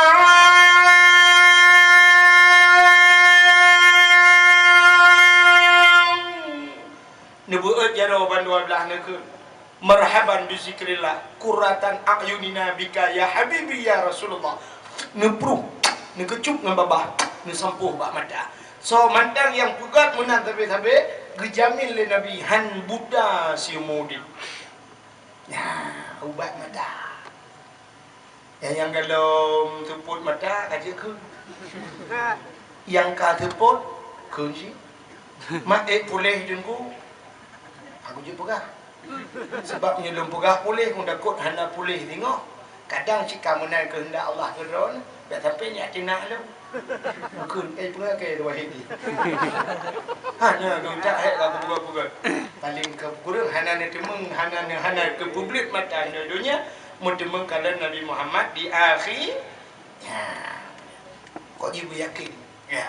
Neubeuet jaroe bandua blaih neukheun, "Marhaban bi zikrillah, qurratan a'yunina bika ya habibi ya Rasulullah." Neupruh, neukeucup ngon babah, neusampôh bak mata. Soe mantong nyang peugah meunan sabe-sabe, geujamin lé Nabi han buta siumu udeb. Nyan, ubat mata. Nyang, nyang gohlom seupôt mata ka jeuet kheun. Nyang ka seupôt kheun cit. Mak ék puléh teungku. Aku jeuet peugah. Sabab meunyoe lôn peugah puléh, ulôn takot hana puléh singoh. Kadang cit ka meunan keuheundak Allah keudroe, dak sampai nyak tinak lôn. Bukon, eh, peungagai dua hili. Hana geutak hek ka peugah-peugah. Paling keu kureueng hana neuteumeung, hana ne-, hana keu publik mata nyoe donya, meuteumeung kalon Nabi Muhammad di akhé. Ya. Kok jibeuyakin? Ya.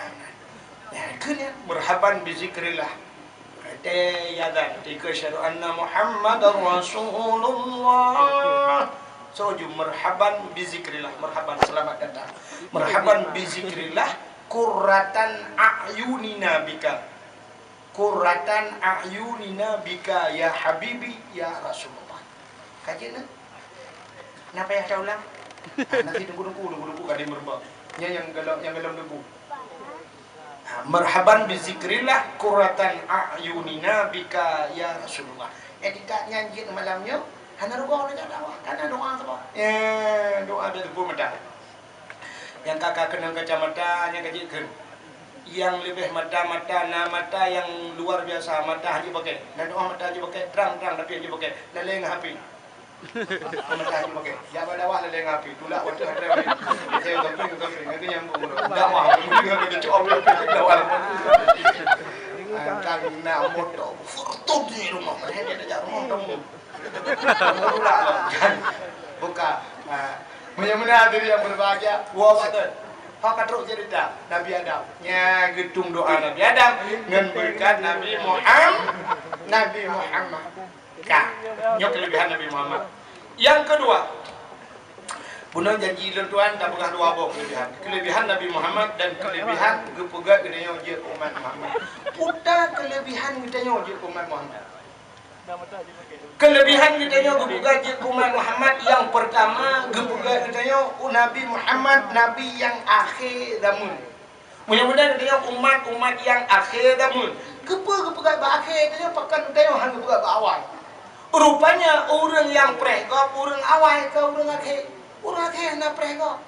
Ya, kheun ya, marhaban bi zikrillah. Watée iazan, teuka asyhadu anna Muhammadar Rasulullah. Soe ju marhaban bi zikrillah, marhaban, selamat datang. Marhaban bi zikrillah, qurratan a'yunina bika. Qurratan a'yunina bika ya habibi ya Rasulullah. Ka jeuet na? Na payah taulang? Ah, nanti tunggu-tunggu, tunggu-tunggu ka dimeuruba. Nyan nyang gohlom, nyang gohlom tunggu. Ha, marhaban bi zikrillah qurratan a'yunina bika ya Rasulullah. Eh, tingkat nyan jeuet malam nyoe, hana rugoe lagak dakwah, kana doa saboh. Eh, doa dak teupeu mata. Nyang ka, ka keunong kacamata, nyang ka jeuet kheun. Nyang leubeh mata-mata, na mata nyang luar biasa, mata hana jipakai. Na doa mata hana jipakai, trang-trang tapi hana jipakai. Lalée ngon H P. Mata hana jipakai. Jak bak dakwah lalée ngon H P. Tulak watèe hana H P. Saya gamping, gamping. Nanti nyambung. Dakwah. Dakwah. Ah, kan na moto. Furtut di rumah. Hanya dak jak rumah kamu. Buka. Ha. Meunyoe meunan hadirin yang berbahagia, wah, betul. Ha, ka trok cerita Nabi Adam. Nya geutung doa Nabi Adam ngon beureukat Nabi Muham-, Nabi Muhammad. Ka. Nyoe kelebihan Nabi Muhammad. Yang kedua, bunoe janji lôn tuan, tapeugah dua boh kelebihan. Kelebihan Nabi Muhammad dan kelebihan geupeugah geutanyoe jeuet umat Muhammad. Peue kelebihan geutanyoe jeuet umat Muhammad? Kelebihan geutanyoe geupeugah jeuet keu umat Muhammad, nyang peurtama geupeugah geutanyoe Nabi Muhammad, nabi nyang akhé zaman. Meunyoe meunan geutanyoe umat-umat nyang akhé zaman, keupeue geupeugah bak akhé, geutanyoe pakon geutanyoe han geupeugah bak awai? Rupanya ureuëng nyang preh gob ureuëng awai, kon ureuëng akhé. Ureuëng akhé hana preh gob.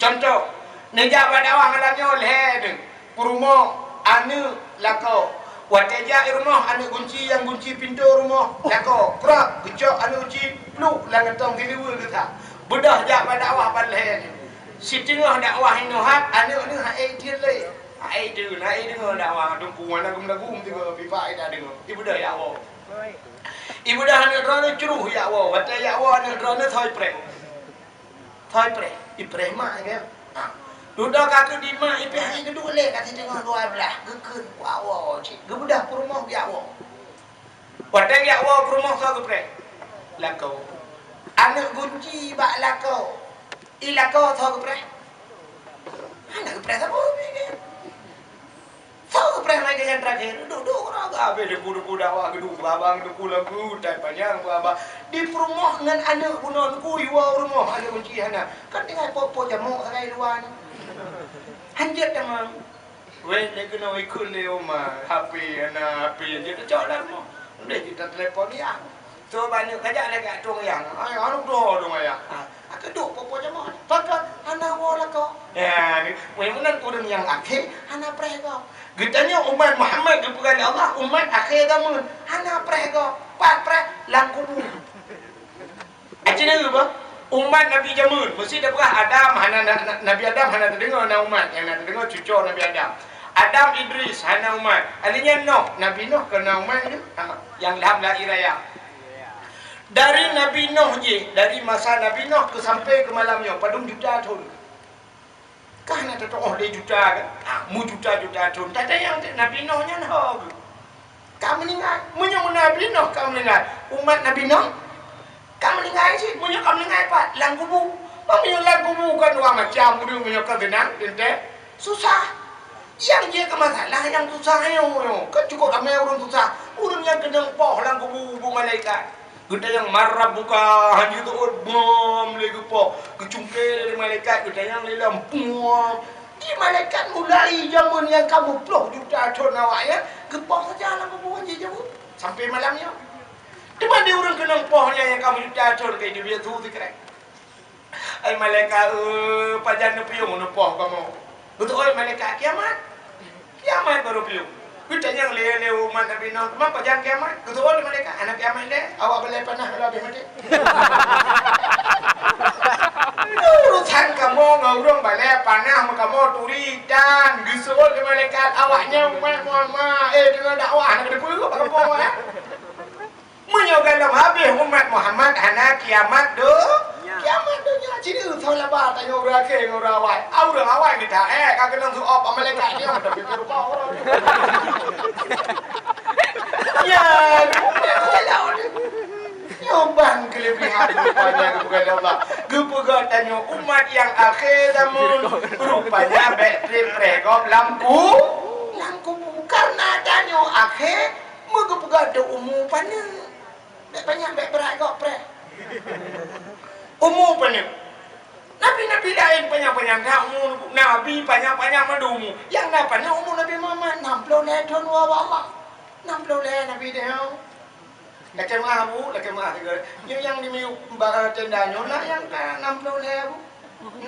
Cuntoh, neujak bak dakwah malam nyoe lhèe neuh, peurumoh, aneuk, lakoe. Watèe jak i rumoh, aneuk gunci nyang gunci pintoe rumoh, lakoe. Krab, geucok aneuk gunci, pluek lam gantong, geuluweue geusa. Beudôh jak bak dakwah ban lhèe neuh. Siteungoh dakwah inoe hat, aneuk neuh hana ék jeuet lé. Hana ék jeuet, hana ék deungoe dakwah, teungku hana geumeudagu meusigoe, pipa hana deungoe. Ibeudôh jak woe. Ibeudôh aneuk droeneuh cruh jak woe, watèe jak woe aneuk droeneuh thoi preh. Thoi preh, ipreh mak, ya. Ha. Dudoe ka keu di mak, ipih hai geuduek lé, ka siteungoh dua blah, geukheun, "Wa, wa, wa," cit. Geubeudôh peurumoh geujak woe. Watèe geujak woe peurumoh, soe geupreh? Lakoe. Aneuk gunci bak lakoe. I lakoe soe geupreh? Hana geupreh sapeue. Soe Preh mai keu nyang terakhir, duek-duek keuraga habéh deungon-deungon dakwah geuduek beurabang, deungon lagu tai panyang beurabang. Di peurumoh ngon aneuk bunoe, deungon yuwa u rumoh aneuk kunci hana. Kan tinggai pok-pok jamok sagai luwa ni. Hanjeuet tamong. Weh, lé keunoe ikut lé oma, H P hana, H P hanjeuet teucok lam rumoh. Udeh kita telepon ya. Coba nyoe kajak lagak tueng ayah. Ai, anu doh dong ayah. Ha, aku duk popo jamaah. Pakat hana woe lakoe. Ya, ni, weh, meunan ureueng nyang akhé hana preh gob. Geutanyoe umat Muhammad geupeugah lé Allah, umat akhé zaman. Hana preh gob. Pat preh lam kubu. Aci neu bah, umat Nabi jameun, meusi tapeugah Adam hana na, na, Nabi Adam hana teudeungoe na umat, nyang na teudeungoe cucoe Nabi Adam. Adam Idris hana umat. Alheuh nyan Noh, Nabi Noh kon na umat nyoe. Ha, nyang lam lahé raya. Dari Nabi Noh jih, dari masa Nabi Noh keu sampai keu malam nyoe, padum juta thon. Kah na teutuoh lé juta kan? Ha, meujuta-juta thon. Tatanyong teuk Nabi Noh nyan ho geuh. Ka meuninggai. Meunyoe Nabi Noh ka meuninggai, umat Nabi Noh ka meuninggai cit. Meunyoe ka meuninggai pat, lam kubu. Meunyoe lam kubu kan dua macam ureueng, meunyoe ka geunang teuntèe susah. Nyang jeuet keu masalah nyang susah nyoe, nyoe. Kan cukup ramé ureueng susah. Ureueng nyang keunong poh lam kubu, bu malaikat. Geutanyong, "Man rabbuka?" Hanjeuet teuôt, bom lé geupoh. Geucungké lé malaikat, geutanyong lé lom, bom. Di malaikat mulai jameun nyang ka meuploh juta thon awaknyan, geupoh saja lam kubu hanjeuet jaweueb. Sampai malam nyoe. Teuma di ureueng keunong poh nyan nyang ka meujuta thon, ka jiteubiet su sikrek. Hai malaikat, eh, pajan neupiôh neupoh kamoe? Geuteuôt malaikat, kiamat. Kiamat barô piôh. Geutanyong lé, lé umat Nabi Nuh, "Teuma pajan kiamat?" Geuteuôt lé malaikat, "Hana kiamat lé, awak balèe panah lom habéh maté." Urusan kamoe ngon ureueng balèe panah meukamoe turi tan. Geuseuôt lé malaikat, "Awaknyan umat Muhammad, eh, deungoe dakwah hana geuteupeue bak kamoe, eh." Meunyoe gohlom habéh umat Muhammad, hana kiamat do-, kiamat donya. Cit soe laba tanyoe ureueng akhé ngon ureueng awai. Ah, ureueng awai mita, eh, ka keunong su-op bak malaikat nyoe, tapi rupa ureueng. Ya, nyoe ban keulebihan rupanya geupeugah lé Allah. Geupeugah tanyoe umat nyang akhé zaman, rupanya bèk trép preh gob lam ku-, lam kubu. Karena tanyoe akhé, meugeupeugah teuh umu paneuk. Bèk panyang, bèk brat gob preh. Umu paneuk. Nabi-nabi laén panyang-panyang that umu, nabi panyang-panyang mandum umu. Nyang na paneuk umu Nabi Muhammad, nam ploh lhèe thon woe bak Allah. Nam ploh lhèe Nabi teuh. Lakèe meu'ah, Bu, lakèe meu'ah sigoe. Nyoe nyang di miyueb ba-, tenda nyoe na nyang ka nam ploh lhèe, Bu.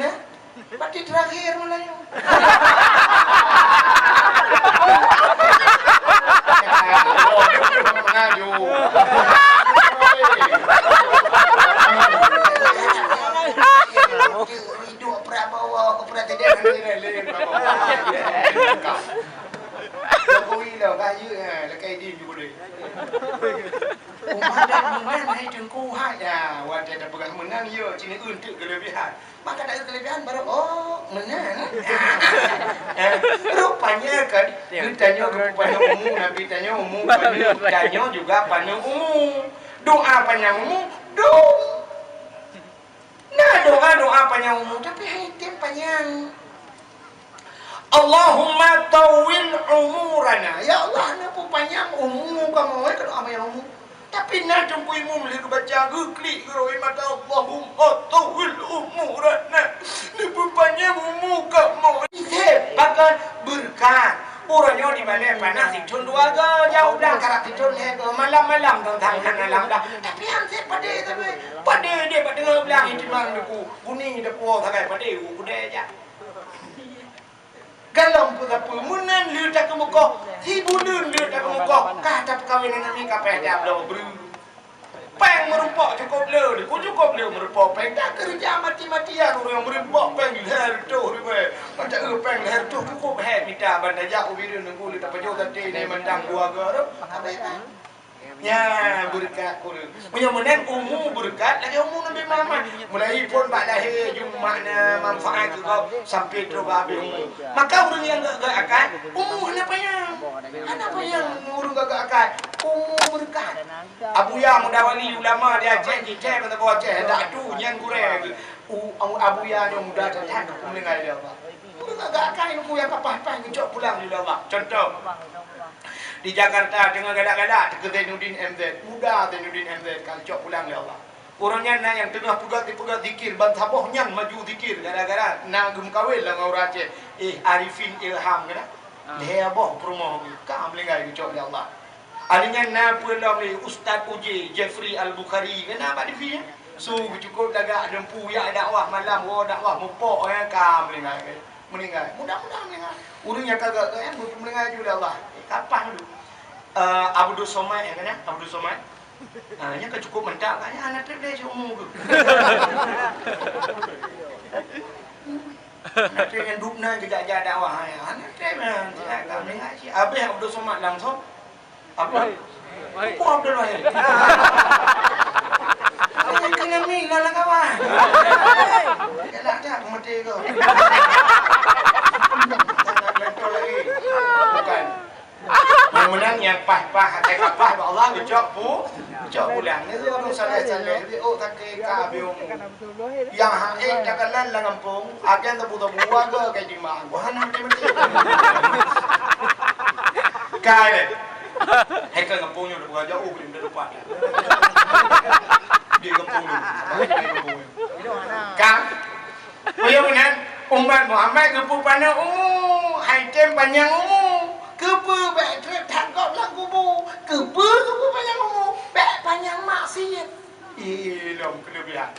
Nah, berarti terakhir Melayu. Melayu. Hidup Prabowo, ke Presiden, Presiden Prabowo. Jokowi lah, bayu, eh, lekai di juga deh. Umat dah meunan, hai Teungku, hai. Ya, watèe tapeugah meunan, ya, cini untuk kelebihan. Maka dari kelebihan baru, oh, meunan. Eh, rupanya kan, geutanyoe geupeupanyang umu, Nabi tanyoe umu, paneuk tanyoe juga paneuk umu. Doa panyang umu, dum. Nah, doa-doa panyang umu, tapi hai tem panyang. Allahumma tawwil umurana. Ya Allah, neupeupanyang umu kamoe, ka doa panyang umu. Tapi na Teungku Imum lheueh geubaca, geuklik geuroe mata, "Allahumma tawwil umurana." Neupeupanyang umu kamoe. Isep, bahkan beureukat. Uroe nyoe di balèe panas sithon dua go, jauh dah karap sithon lhèe go, malam-malam tang-tang hana lam dah. Tapi han sép padé sabe. Padé deh bak teungoh blang itimang deku. Guni deku sagai padé u kudé jak. Galom peusapeue meunan lé takeumeukoh, si buleuen lé takeumeukoh, ka tapeukawen aneuk miet ka payah tiab bloe breuh. Péng meurumpok cukôp le, ku cukôp le meurumpok péng. Takeureuja mati-matian ureueng meurumpok péng lhèe reutôh ribèe. Ban taeu péng lhèe reutôh cukôp hèk mita ban tajak u Bireuen Teungku lé tapajoh saté nai mantang dua go rot. Habéh péng. Nyan beureukat ureueng. Meunyoe meunan umu beureukat lagèe umu Nabi Muhammad. Mulai phon bak lahé Jumat na manfaat keu gob sampai trok bak habéh umu. Maka ureueng nyang gak-gak akai, umu hana panyang. Hana panyang ureueng gak-gak akai. Umu beureukat. Abuya muda wali ulama di Aceh, di Aceh, kata Aceh, dak tu nyan gurèe. U-, Abuya nyoe muda that-that keu peuninggai lé Allah. Ureueng gak-gak akai nunggu nyang ka paih-paih geucok pulang lé Allah. Contoh, di Jakarta teungoh galak-galak teuka Zainuddin M Z, muda Zainuddin M Z ka geucok pulang lé Allah. Uroe nyan na nyang teungoh peugah-peugah zikir, ban saboh nyan maju zikir gara-gara na geumeukawen lam ureueng Aceh. Eh, Arifin Ilham keunan. Ah. Lhèe boh peurumoh ka meuninggai geucok lé Allah. Hari nyan na peue lom lé Ustaz U J Jeffrey Al-Bukhari, keunan bak T V nyan. Su geucukôp lagak lempu yak dakwah malam, woe dakwah mupok, eh, ka meuninggai. Meuninggai. Mudah-mudahan meuninggai. Ureueng nyang ka gak-gak nyan meuninggai ju lé Allah. Eh, kapah dulu. Eh, Abdul Somad, eh, keunan, Abdul Somad. Ah, nyan ka cukôp mantap, kan? Hana trép lé siumu geuh. Hana trép nyan dubna geujak-jak dakwah, eh. Hana trép nyan. Ka meuninggai cit. Abéh Abdul Somad langsung. Abdul? Wahid. Wahid. Apa Abdul Wahid? Apa kena mi lah kawan? Galak dah aku mati kau. Jangan lagi. Bukan. Yang menang yang pah-pah, hati kapah, Allah geucok pu-, geucok pulang. Ni tu orang saleh-saleh, dia oh tak ke ka biung. Nyang hana ék takalon lam gampông, akan tabu-tabu warga kai jimang. Wah, hana meuti-meuti. Kai lé. Hai ka gampông nyoe, tabu jauh, boleh minta tempat. Di gampông nyoe. Di gampông nyoe. Ka. Peue meunan, umat Muhammad geupeupaneuk umu, hai tem panyang umu. Keupeue bèk trép that gob lam kubu? Keupeue geupeupaneuk umu? Bèk panyang maksiet. Ilom keuleubihan.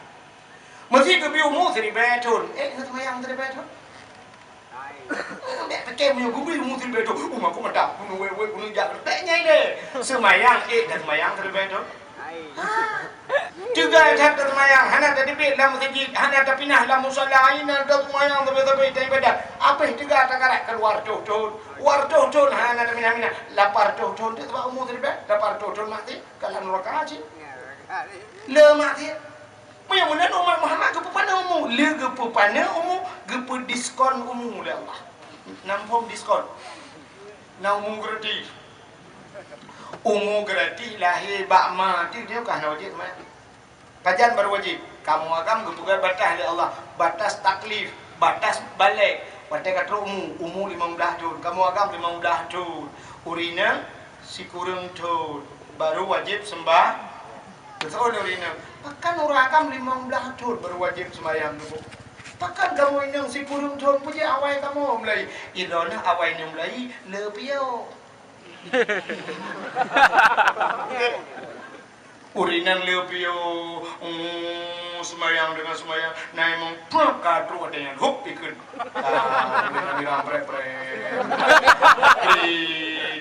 Meusé geubri umu siribèe thon, ék neuseumayang siribèe thon? Bèk pike meunyoe geubri umu siribèe thon, umu aku mantap, bunoe wèt-wèt, bunoe jak, bèk nyan lé. Seumayang, ék neuseumayang siribèe thon? Ha? Teuga that teuseumayang, hana tateubiet lam meuseujid, hana tapinah lam musala, inan teuseumayang sabe-sabe ibadat. Abéh teuga takarat keuluwa reutôh thon, dua reutôh thon hana tapinah-pinah, lapan reutôh thon teuk sabab umu siribèe, lapan reutôh thon maksiet, ka lam neuraka cit. Le maksiet. Meunyoe meunan umat Muhammad geupeupaneuk umu, le geupeupaneuk umu, geupeudiskon umu lé Allah. Nam phom diskon. Na umu gratis. Umu gratis lahé bak ma, ti nyoe ka hana wajéb seumayang. Pajan baru wajéb? Kamoe agam geupeugah batas lé Allah, batas taklif, batas balek. Watèe ka trok umu, umu limong blaih thon, kamoe agam limong blaih thon. Ureueng inong sikureueng thon, baru wajéb seumbah-, Beutôi lé ureueng inong, pakon ureueng agam limong blaih thon baru wajéb seumayang nyoe? Pakon kamoe inong sikureueng thon, peue jeuet awai kamoe mulai? Droeneuh awai nyoe mulai le piôh. Ureueng inong le piôh, oh, seumayang deungon seumayang, na imum prak ka trok watèe nyan, hop, ikheun. Ah, bira-bira prèt-prèt. Di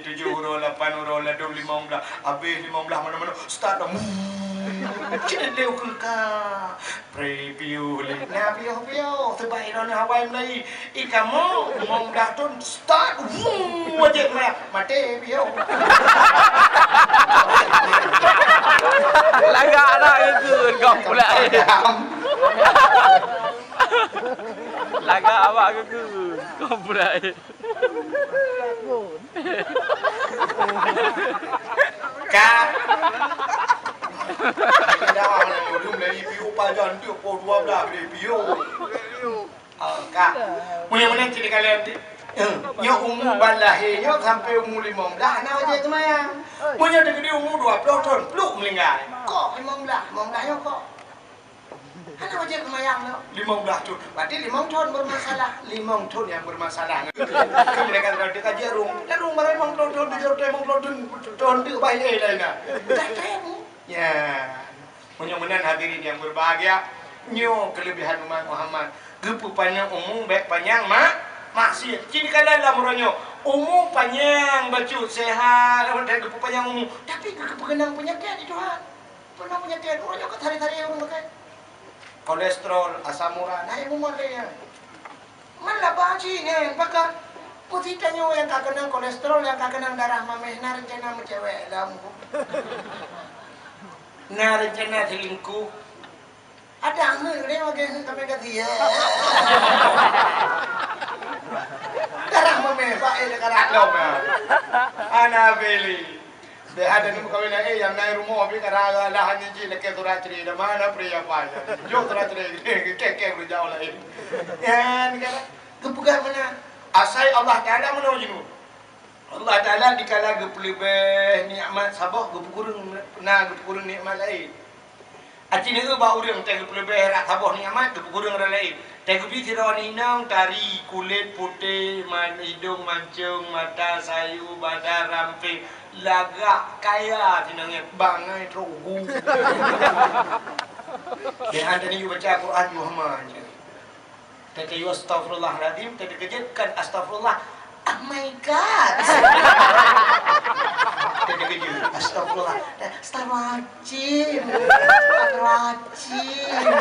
tujoh uroe, lapan uroe, ladôm limong blaih. Abéh limong blaih manoe-manoe, start dah. Cit lé ukeue ka. Pré piôh lé. Nah, piôh-piôh. Seubab droeneuh awai mulai. I kamoe, limong blaih thon, start. Wuu, wajéb meunan. Maté piôh. Lagak dah geukheun kau pula, eh. Lagak awak geukheun, kau pula, eh. Ka. Dah, belum dari piôh pajan tu, pukul dua belas dari piôh. Ah, ka. Meunyoe meunan cit dikalon, eh, nyoe umu ban lahé nyoe sampai umu limong blaih, hana wajéb seumayang. Meunyoe teukeudi umu dua ploh thon, pluk meuninggai. Kok limong blaih, limong blaih nyoe kok. Hana wajéb seumayang nyoe. Limong blaih thon. Berarti limong thon bermasalah. Limong thon nyang bermasalah. Kan mereka sudah dikaji rung. Dah rung barang limong ploh thon, tujoh ploh, limong ploh thon, thon tu baik, eh, lain dah. Dah tahu. Ya. Meunyoe meunan hadirin yang berbahagia, nyoe kelebihan umat Muhammad. Geupeupanjang umu bèk panyang mak-, maksiat. Cit dikalon lam uroe nyoe, umu panyang bacut, sehat, dan geupeupanjang umu. Tapi geupeukeunong peunyakét di Tuhan. Peukeunong peunyakét, uroe nyoe ka sehari-hari ureueng pakai. Kolesterol, asam urat, naik umur dia. Man laba cit nyan, pakat. Peue si tanyoe nyang ka keunong kolesterol, nyang ka keunong darah mamèh, na reuncana meucewek lom? Na reuncana selingkuh? Ada angeuk lé, makai angeuk sampai ka sie. Darah mamèh, bak éh, darah lom, ya. Hana bili. Bèk ada neumeukawen laén, nyang na i rumoh pih ka rara lah, hana jih lakèe surat cerai, dah mana pria apa ya. Jok surat cerai, kèe-kèe beureujaoh laén. Nyan kan, geupeugah meunan. Asai Allah Taala meunoe jinoe. Allah Taala dikala geupeuleubèh nikmat saboh, geupeukureueng, na geupeukureueng nikmat laén. Aci neueu bak ureueng teuh geupeuleubèh rot saboh nikmat, geupeukureueng rot laén. Teuh geubri sidroe inong tari, kulét putéh, man-, idông mancông, mata sayô, badan rampé, lagak kaya, sinong nyan bangai trok gu. Deh, hana neuyue baca Quran, yue hama je. Teuh tayue astagfirullahalazim, teuh teukeujot kan astagfirullah. Oh my God. Teuh teukeujot, astagfirullah. Astagfirullahalazim. Astagfirullahalazim.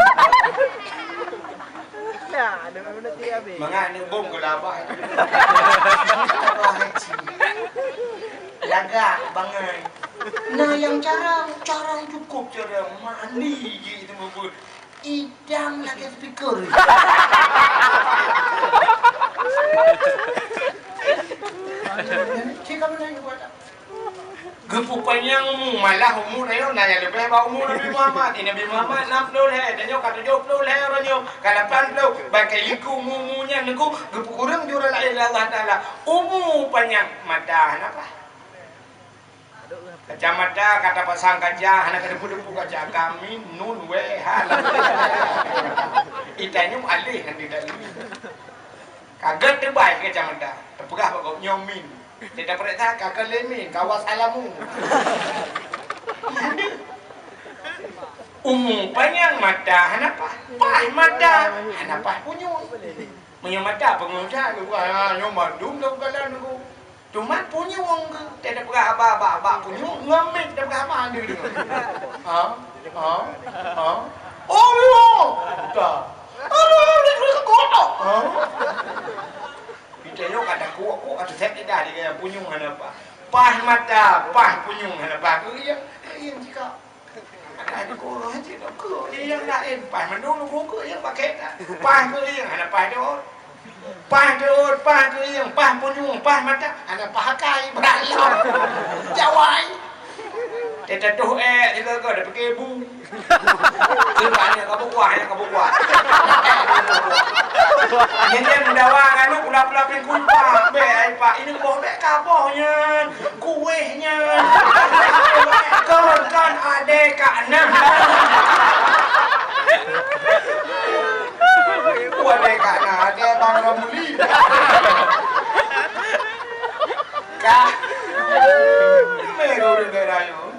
Ya, ada mana tiap habis. Mangat ni bom ke labah. Astagfirullahalazim. Lagak bangai. Nah, nyang carông, carông cukup carông. Mandi je itu meubuet. Idang lagèe speaker. Geupeu panyang umu, malah umu tanyoe na nyang leubeh bak umu Nabi Muhammad. Di Nabi Muhammad nam ploh lhèe, tanyoe ka tujoh ploh lhèe uroe nyoe, ka lapan ploh. Bak kayée umu-umu nyan nyoe geupeukureueng jurah laén lé Allah Taala. Umu panyang, mata hana paih. Kacamata ka tapasang kaca, hana ka deupeu-deupeu kaca, ka mim, nun, wee, ha, lam. Itanyoe aléh nyan di dalam. Ka gèt teubai kacamata, tapeugah bak gobnyoe mim. Tapeuriksa ka keu lé mim, ka wassalamu. Umu panyang, mata hana paih. Paih mata, hana paih punyueng. Meunyoe mata peungeut that, ha, nyoe mandum lam galan nyoe. Teuma punyueng geuh, teupeugah haba bak, bak punyueng, ngon mim teupeugah haba, hana deungoe. Ha? Ha? Ha? Oh, ya! Dah. Aduh, dia kena kekok. Ha? Kita nyoe kata kuok-kuok, kata set lidah dia, punyueng hana paih. Paih mata, paih punyueng hana paih. Keu iya, keu iya jika. Ada di guru aja dah keu, dia yang lain. Paih mandum guru keu yang pakai tak. Paih keu yang hana paih dot. Paih dot, paih keu yang, paih punyueng, paih mata, hana paih akai, beralok. Jawai. Teutoh eh, tiga-tiga dah pakai bu. Keu banyak ka buah, ya ka buah. Nyan nyan meudawa ngan ulap-ulap pingkui pak. Bèk ai pak, ini boh bèk ka boh nyan. Kueh nyan. Kon, kon, adé ka na. Adé ka na, adé Bang Ramli. Ka. Mero ureueng daerah nyoe.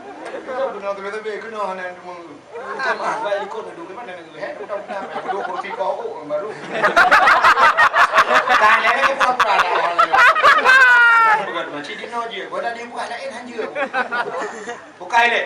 Keunoe teubiet-teubiet, keunoe hana deungoe. Minta maaf, baik likot duduk di mana negeri, eh? Udah, udah, duduk kursi kau, oh, baru. Tanya lagi pura-pura dah. Bukan macam di no je, gua dah dibuat lain aja. Bukai lé.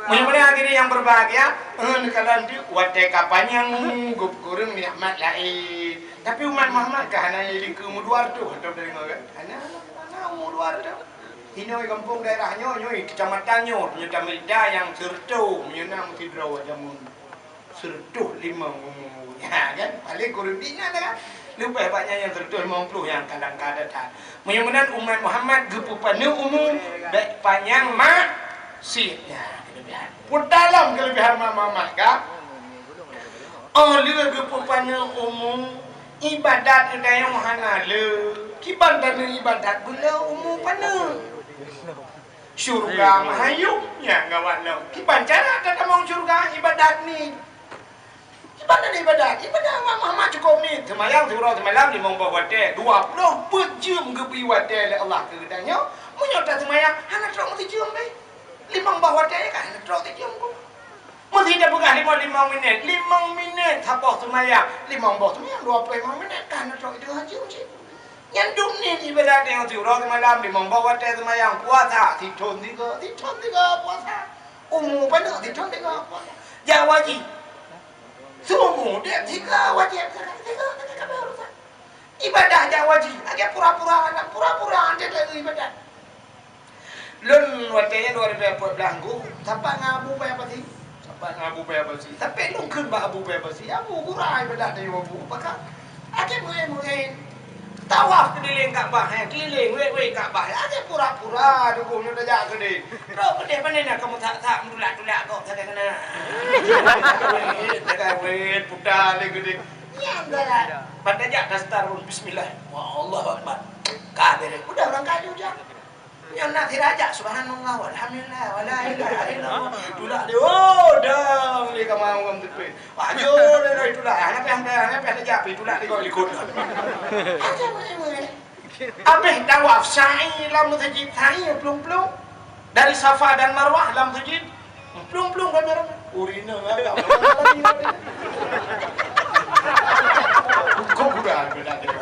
Meunyoe akhirnya yang berbahagia, eh, kalau nanti watèe ka panyang umu, geupeugureueng nikmat laén. Tapi umat Muhammad ka hana jadi keu umu dua ratus atau dari mana? Hana, hana umu dua ratus. Inoe gampông daerah nyoe, nyoe kecamatan nyoe, nyoe tameurintah nyang sireutôh, meunyoe na meusidroe jameun sireutôh limong umu. Nyan kan, paléng kureueng di nyan kan. Leubeh bak nyan nyang sireutôh limong ploh nyang kadang ka that-that. Meunyoe meunan umat Muhammad geupeupaneuk umu, bèk panyang maksiet. Nyan keuleubiehan. Peue dalam keuleubiehan umat Muhammad ka? Oh lheueh geupeupaneuk umu, ibadat geutanyoe hana le. Kiban taneuk ibadat beu le umu paneuk. Syurga meuhayom nyan gawat lom. Kiban cara tatamong syurga ibadat ni. Kiban taneuk ibadat, ibadat ma-, ma-, ma cukôp ni. Seumayang siuroe seumalam limong boh watèe, dua ploh peuet jeuem geubri watèe lé Allah keu geutanyoe. Meunyoe taseumayang hana trok meusijeuem beh. Limong boh watèe kan hana trok sijeuem pun. Meusti tapeugah limong, limong minét, limong minét saboh seumayang, limong boh seumayang dua ploh limong minét, ka na trok itu haji uji. Nyan dum nyan ibadat nyang siuroe seumalam, limong boh watèe seumayang, puasa sithon sigoe, sithon sigoe puasa. Umu paneuk sithon sigoe puasa. Jak haji. Seumu dek sigoe wajéb zakat, sigoe zakat kabeh urusan. Ibadah jak haji, lagèe pura-pura, pura-pura até lagèe ibadah. Lôn watèe nyan dua ribu dua puluh blah nggu, sapat ngon Abu Paya Pasi. Sapat ngon Abu Paya Pasi. Tapi lôn kheun bak Abu Paya Pasi, "Abu, gura ibadah tayue Abu, pakon lagèe meu'en-meu'en. Tawaf keulileng Ka'bah, eh, keulileng wèt-wèt Ka'bah, lagèe pura-pura dukung nyoe tajak keudeh. Trok keudeh pane na kamoe sak-sak meutulak-tulak kok sagai keunan." Wèt, sagai wèt, puta lé keudeh. Nyan galak. Ban tajak tastar, bismillah. Allahu Akbar. Ka beureh. Udah, ureueng kaya jak. Nyan na sira jak, subhanallah, walhamdulillah, wala ilaha illallah. Tulak dia, oh, dang, dia ka mau ngam tepi. Wah, jo, dia, dia, tulak. Hana payah, hana payah, hana payah jak, pi tulak dia kok likot. Ada boleh, boleh. Habis tawaf, sa'i lam masjid, sa'i plueng-plueng. Dari Safa dan Marwah lam masjid. Plueng-plueng kami ramè. Urina agak. Kok kurang beda dia.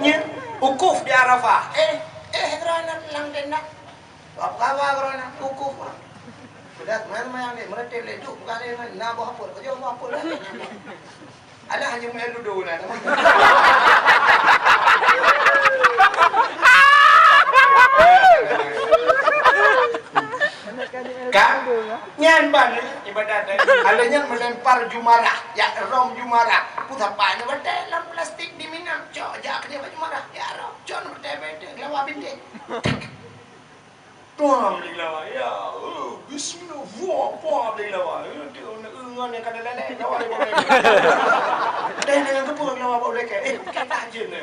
Nya, wukuf di Arafah. Eh, eh, kerana lang tenda. Apa kabar kerana wukuf? Beda mana yang dia meretel lé duk bukan dia na buah apa? Kerja buah apa lah. Alah, hanya main ludo lah. Kan? Nyan ban ibadat. Ada nyan melempar jumarah, ya rom jumarah. Pusapa ni betul dalam plastik di Minang. Cok, jak kerja baju marah. Ya rom, cok betul-betul lawa bintik. Tuang beli lawa, ya. Oh, bismillah. Wah, wah, beli lawa. Eh, dia nak, eh, ngan yang kada lalai, lawa dia boleh. Dan dengan kepala lawa boleh ke? Eh, kita aja ni.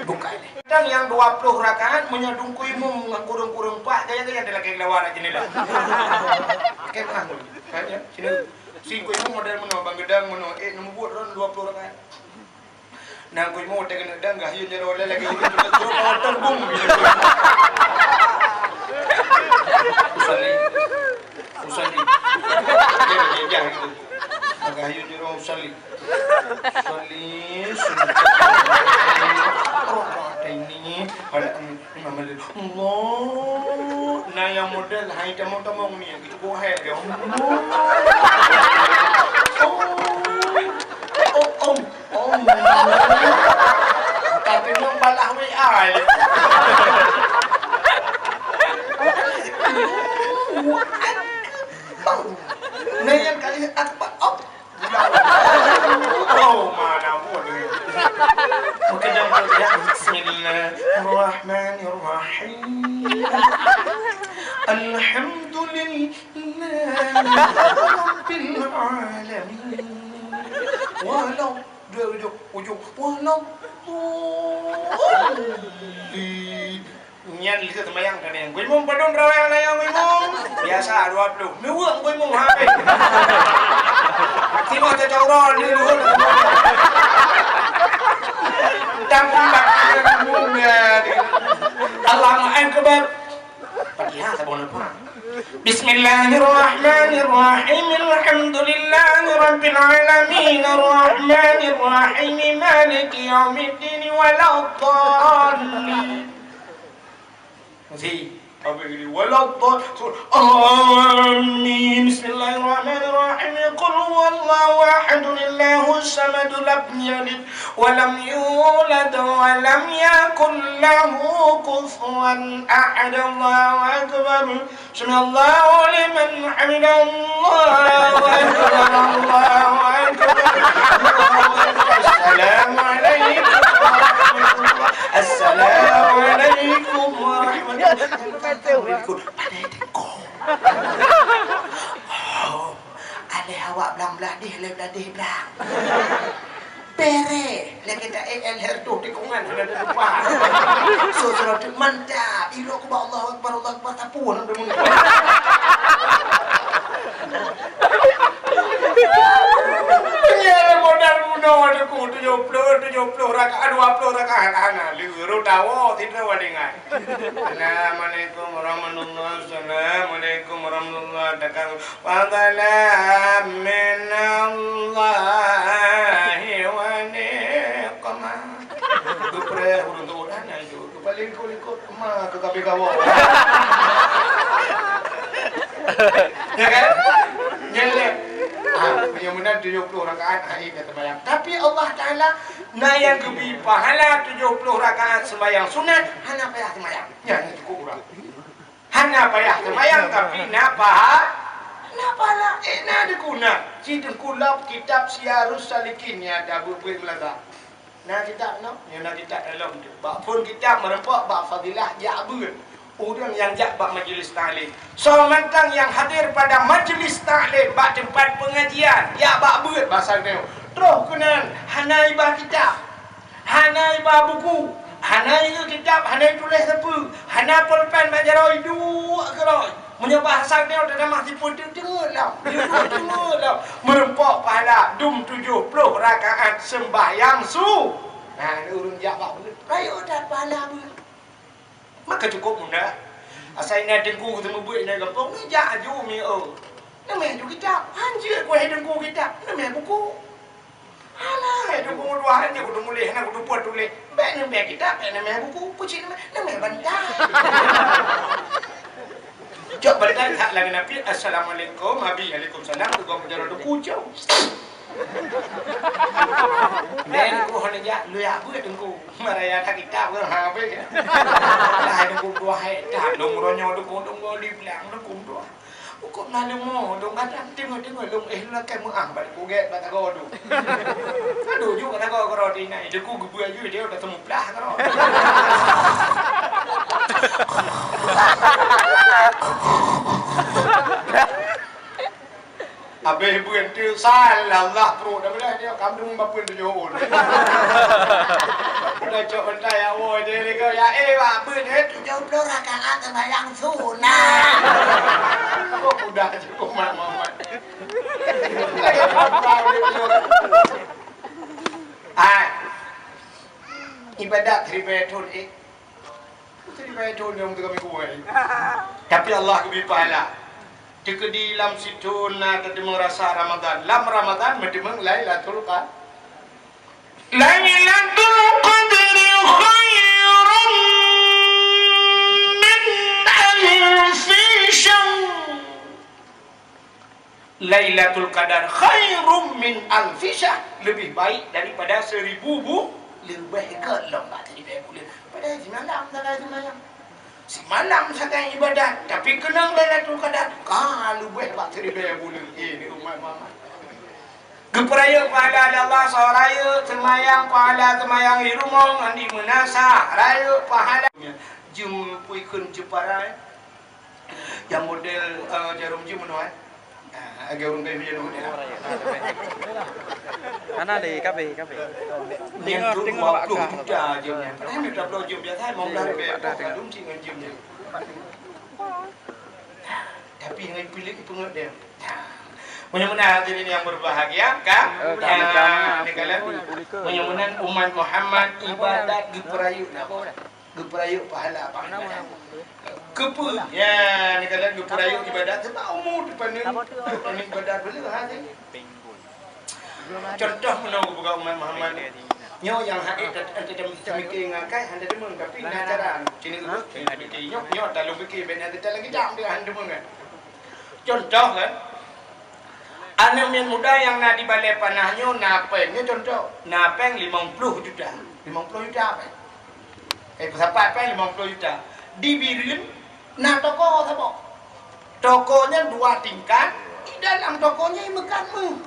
Bukan. Dan yang dua puluh rakaat menyadung kuimu kurung-kurung pak, gaya-gaya ada lagi lawa nak jendela. Oke, paham. Kan ya? Sini. Si kuimu model mana, bang gedang mana? Eh, nombor buat orang dua puluh rakaat. Nang kuimu teukeunong dang gah yue jaroe lé lagèe ureueng teuka jroh bawah terbung. Usalli. Usalli. Dia, dia, dia gitu. Gah yue jaroe usalli. Usalli, sunat. Roh, roh, ada ini. Ada Imam Malik, Allah. Nah, yang model hai tamong-tamong ni, yang gitu, kok hai lagi, Allah. Oh. Oh, oh, oh. Tapi membalah W A ni. Allahu Akbar. Nah, yang kali akbar, oh. Oh, mana boleh. Mungkin yang boleh. Bismillahirrahmanirrahim. Alhamdulillahi Rabbil Alamin. Walau, dua ujung, ujung. Walau. Nyan lheueh seumayang ka nyan. Guimum padum rawai layang guimum. Biasa dua puluh. Neuweuek guimum habéh. Timoh teucok uroe ni luhur. Dan pun bak guimum ya. Allahu Akbar. Fatihah saboh leupah. Bismillahirrahmanirrahim. Alhamdulillahi Rabbil Alamin. Arrahmanirrahim. Maliki yaumiddin. Waladdallin. Masih. Apa ini? Waladdallin. Amin. Bismillahirrahmanirrahim. Qul huwallahu ahad. Allahus samad. Lam yalid wa lam yulad wa lam yakul lahu kufuwan ahad. Allahu akbar. Sami'allahu liman hamidah. Allahu akbar. Allahu akbar. Allahu akbar. Assalamualaikum warahmatullahi wabarakatuh. Assalamualaikum warahmatullahi wabarakatuh. Oh, alèh awak blang blah deh, alèh blah deh blang. Bèrèh, lagèe ta E L Herdo tikungan hana teutupa. So, seurah tu mantap. Iro ku ba Allahu Akbar, Allahu Akbar, sapeue hana teumeung. Iya, modal bunoe aku, tujoh ploh, tujoh ploh rakaat, dua ploh rakaat, hana lé, ro tawo, sidroe wadéngan. Assalamualaikum warahmatullah, assalamualaikum warahmatullah, dakang. Fadlan minallahi wa ni'mah. Geupreh ureueng tuha nyan ju, geupaléng likot-likot ma keu kabeh kawa. Ya kan? Nyan lé. Ah, Nyang meunan tujoh ploh rakaat hana seumayang. Tapi Allah Taala na nyang geubri pahala tujoh ploh rakaat seumayang sunat hana payah seumayang. Nyan cukup urang. Hana payah seumayang tapi na paha-, na pahala. Eh, na dikuna. Ci teungku lom kitab Siyarus Salikin nyang ada buet-buet meulaga. Na kitab nyoe, nyoe na kitab dalam tu. Bak phon kitab meureumpok bak fadilah jak beuet ureuëng nyang jak bak majlis taklim. Soe mantong nyang hadir pada majlis taklim bak teumpat pengajian, jak bak beuet basa nyoe. Troh keunan hana iba kitab, hana iba buku, hana iba kitab, hana ituléh sapeue, hana polpen bak jaroe iduek keurôi. Meunyoe bahasa nyoe teutamah sipeuteuk teungeut lom, teungeut lom. Meureumpok pahala dum tujoh ploh rakaat seumbahyang su-, nah, ureuëng jak bak beuet, rayeuk that pahala beuet. Maka cukup mudah. Asai na teungku seumeubeuet na gampông, neujak aju mi, oh. Neumé aju kitab, hanjeuet kueh teungku kitab, neumé buku. Alah, hai, dukung dua hai, nyoe kudu mulih, hana kudu buet tuléh. Bèk neumè kitab, bèk neumè buku, peucit neumè, neumè bantang. Cok bantang, hak lagèe Nabi, "Assalamualaikum, Abi." "Alaikumsalam," teugok meudara duku, cok. Bèk duku hana jak, lu jak beuet duku. Maraya that kitab, ha, bèk. Lah, duku dua hai, that, dong ronyo duku, dong goli blang, duku dua. Ukop na leumo, dong gadang, teungoh-teungoh lôn, eh, lôn lakèe meuah bak kugèt bak tagoe du. Aduh, ju bak tagoe keudroe tinggai, deku geubeuet ju, dia udah teumuplah keudroe. Habéh beuet tu, salah pruet dah belah dia, kandung bapeuen tujoh ôn. Udah cok bentai, ya, woi, dia ni kau, ya, eh, bak beuet, eh, tujoh ploh rakaat sembahyang sunat. Kok mudah je, kok mat-mat. Hai. Ibadat ribèe thôn, eh. Ribèe thôn nyang teuka minggu, eh. Tapi Allah geubri pahala. Teukeudi lam sithôn na teudeungoe rasa Ramadan. Lam Ramadan meuteumeung Lailatul Qadar. Lailatul Qadri khairum min alfi syahr. Lailatul Qadar khairum min alfi syahr, leubeh baik daripada seribu bu-, leubeh gèt lom bak siribèe buleuen. Padahai simalam sagai seumayang. Simalam sagai ibadat, tapi keunong Lailatul Qadar ka leubeh bak siribèe buleuen. Eh, ni umat Muhammad. Geupeurayeuk pahala lé Allah, soe rayeuk seumayang, pahala seumayang di rumoh ngon di meunasah, rayeuk pahala. Jeuem pui kheun jeuparai. Nyang model, eh, jarum jeuem meunoe, eh? Ah, lagèe ureueng kaya jarum model. Hana lé, kabeh, kabeh. Nyan tu dua puluh juta jeuem nyan. Padahai mita bloe jeuem biasa, lima belas ribèe. Padum cit ngon jeuem nyan. Tapi ngon piléh peungeut dia. Meunyoe meunan hadirin yang berbahagia, kan? Eh, kami, kami. Ni kalian. Meunyoe meunan umat Muhammad ibadat geupeurayeuk na. Geupeurayeuk pahala bak ibadat. Keupeue? Ya, ni kalian geupeurayeuk ibadat sebab umu teupaneuk. Teupaneuk ibadat beuleuh hati. Contoh meunoe geupeugah umat Muhammad. Nyoe nyang hati teumiké ngakai hana deungon, tapi na cara. Sini geupeugah teumiké. Nyoe, nyoe talong piké bèk na teutalong kitab dia hana deungon kan. Contoh kan. Aneuk miet muda nyang na di Balai Panah nyoe na péng, nyoe contoh, na péng limong ploh juta. Limong ploh juta péng. Eh, peusapat péng limong ploh juta. Di Bireuen na toko saboh. Toko nyan dua tingkat, di dalam toko nyan imeukat meuh.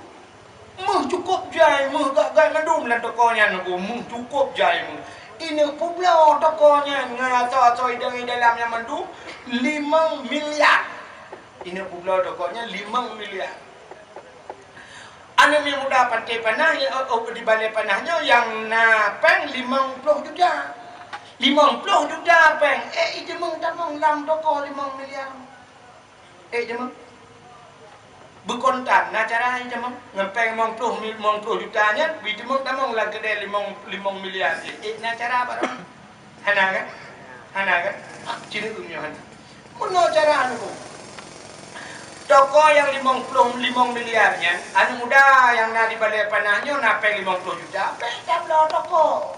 Meuh cukôp jai, meuh gak-gak mandum lam toko nyan, meuh cukôp jai meuh. Ineuk peubloe toko nyan ngon asoe-asoe idong di dalam nyan mandum, limong miliar. Ineuk peubloe toko nyan limong miliar. Aneuk miet muda Pantai Panah, ya, oh, oh, di Balai Panah nyoe nyang na péng limong ploh juta. Limong ploh juta péng, eh, ijeumeung tamong lam toko limong miliar. Eh, jeumeung. Beukontan, na cara ijeumeung. Ngon péng limong ploh mil-, limong ploh juta nyan, ijeumeung tamong lam keudè limong, limong miliar. Eh, na cara baroe. Hana kan? Hana kan? Ah, cina ureueng nyoe hana. Meunoe cara aneuk. Toko nyang limong ploh limong miliar nyan, aneuk muda nyang na di Balai Panah nyoe na péng limong ploh juta, bèk tabloe toko.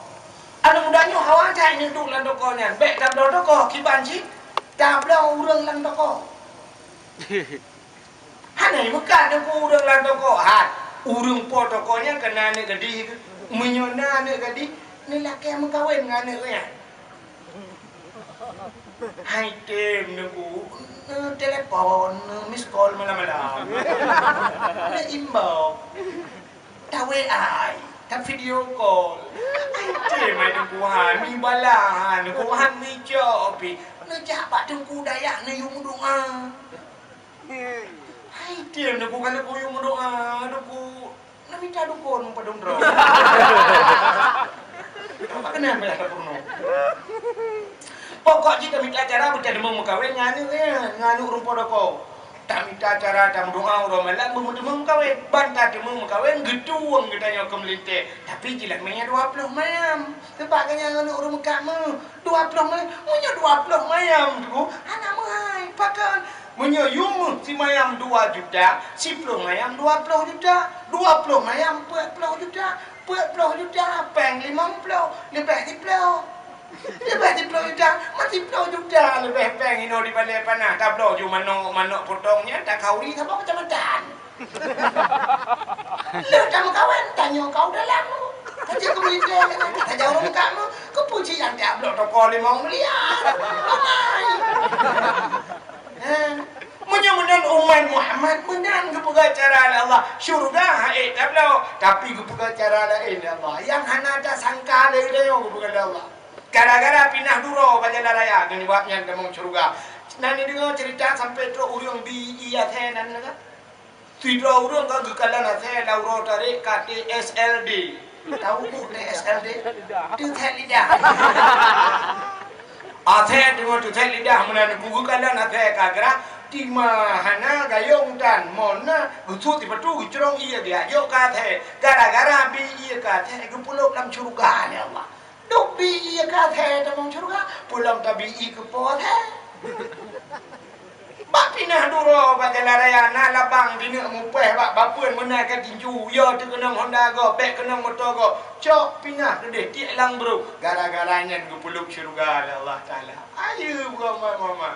Aneuk muda nyoe hawa that neudong lam toko nyan, bèk tabloe toko, kiban cit tabloe ureueng lam toko. Hana meukat neubloe ureueng lam toko, han. Ureuëng po toko nyan ka na aneuëk gadih keuh. Meunyoe na aneuëk gadih, neulakée meukawen ngon aneuëk nyan. Hai tem neuku, neutelepon, neu-miss call malam-malam. Neuimbok. Ta-W A, ta-video call. Hai tem hai neuku, ha, mi bala, ha, neuku, ha, mi cok pi. Neujak bak teungku dayah neuyue meudoa. Hai tem neuku, ka neuku yue meudoa, neuku. Neumita dukon padum droe. Apa keunan payah tapeurunoe? Pokok jih tamita cara beuteumeung meukawen ngon aneuëk nyan, ngon aneuëk ureuëng po toko. Tamita cara tameudoa uroe malam beumeuteumé meukawen. Ban tateumé meukawen geutueng geutanyoe keu meulintée. Tapi jilat manyam dua ploh mayam. Teubak geuh nyan aneuëk ureuëng meukat meuh. Dua ploh mayam. Meunyoe dua ploh mayam tu hana meuhai. Pakon? Meunyoe yue meuh simayam dua juta, siploh mayam dua ploh juta, dua ploh mayam peuet ploh juta, peuet ploh juta péng limong ploh, leubeh siploh. Leubeh siploh juta, masiploh juta leubeh péng inoe di balée panah tabloe ju manok, manok potong nyan takhauri saboh keucamatan. Lheueh tameukawen, tanyoe kau dalam. Hana keumeulintée lagée nyan, tajak ureuëng kamu, keupeue cit nyang tabloe toko limong miliar? Ramai. Ha? Meunyoe meunan umat Muhammad, meunan geupeugah cara lé Allah, syeuruga han ék tabloe, tapi geupeugah cara laén lé Allah. Nyang hana tasangka lé geutanyoe geupeugah lé Allah. Gara-gara pinah duroe bak jalan raya, ngon bab nyan tamong syeuruga. Na neudeungoe ceurita sampoe trok ureuëng bi ié asèe nan nyan kan? Sidroe ureuëng ka geukalon asèe lam uroe tarek ka T S L D. Tahu buet T S L D? Teuthèe lidah. Asèe teungoh teuthèe lidah meunan geukalon asèe ka grah, teuma hana gayong tan. Mon na geusuet sipatu geucrong ié geujak jok keu asèe. Gara-gara bi ié keu asèe geupeulop lam syeuruga lé Allah. Duek bi ié keu asèe tamong syeuruga, peue lom tabi ié keu po asèe. Bak pinah duroe bak jalan raya na labang dineuk mupèh bak bapeuen meunan ka tinju, yo teukeunong honda gob, bèk keunong moto gob. Cok pinah keudeh tiek lam brôk. Gara-gara nyan geupeulop syeuruga lé Allah Taala. Ayeue buet mama-mama.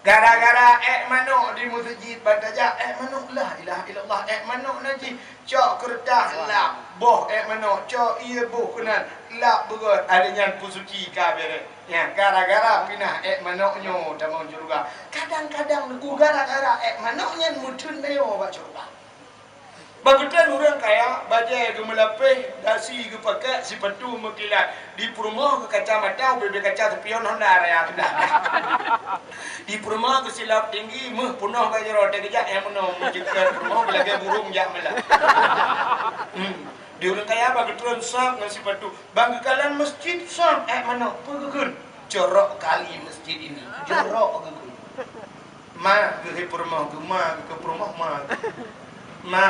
Gara-gara èk manok di meuseujid, ban tajak èk manok, la ilaha illallah, èk manok na jih. Cok keureutah lap boh èk manok, cok ié boh keunan lap beugöt, akhé nyan peusuci ka bèrèh. Nyan gara-gara pinah èk manok nyoe tamong syeuruga. Kadang-kadang neuku gara-gara èk manok nyan meutheun nyoe bak syeuruga. Bak geutanyoe ureuëng kaya, bajèe geumeulapéh, dasi geupakat, sipatu meukilat, di peurumoh geukaca mata, ubé-bé kaca seupion honda raya sudah. Di peurumoh geusilop tinggi, meuh peunoh bak jaroe, teugeujak nyang meunoe, meuceukat peurumoh geulagèe burông jak meulah. Hmm. Di ureuëng kaya bak geutreun sab ngon sipatu, bak geukalon meuseujid sab èk manok, peue geukheun? Jorok kali masjid ini. Jorok geukheun. Ma, geuh peurumoh geuh, ma, geuh peurumoh ma. Ma,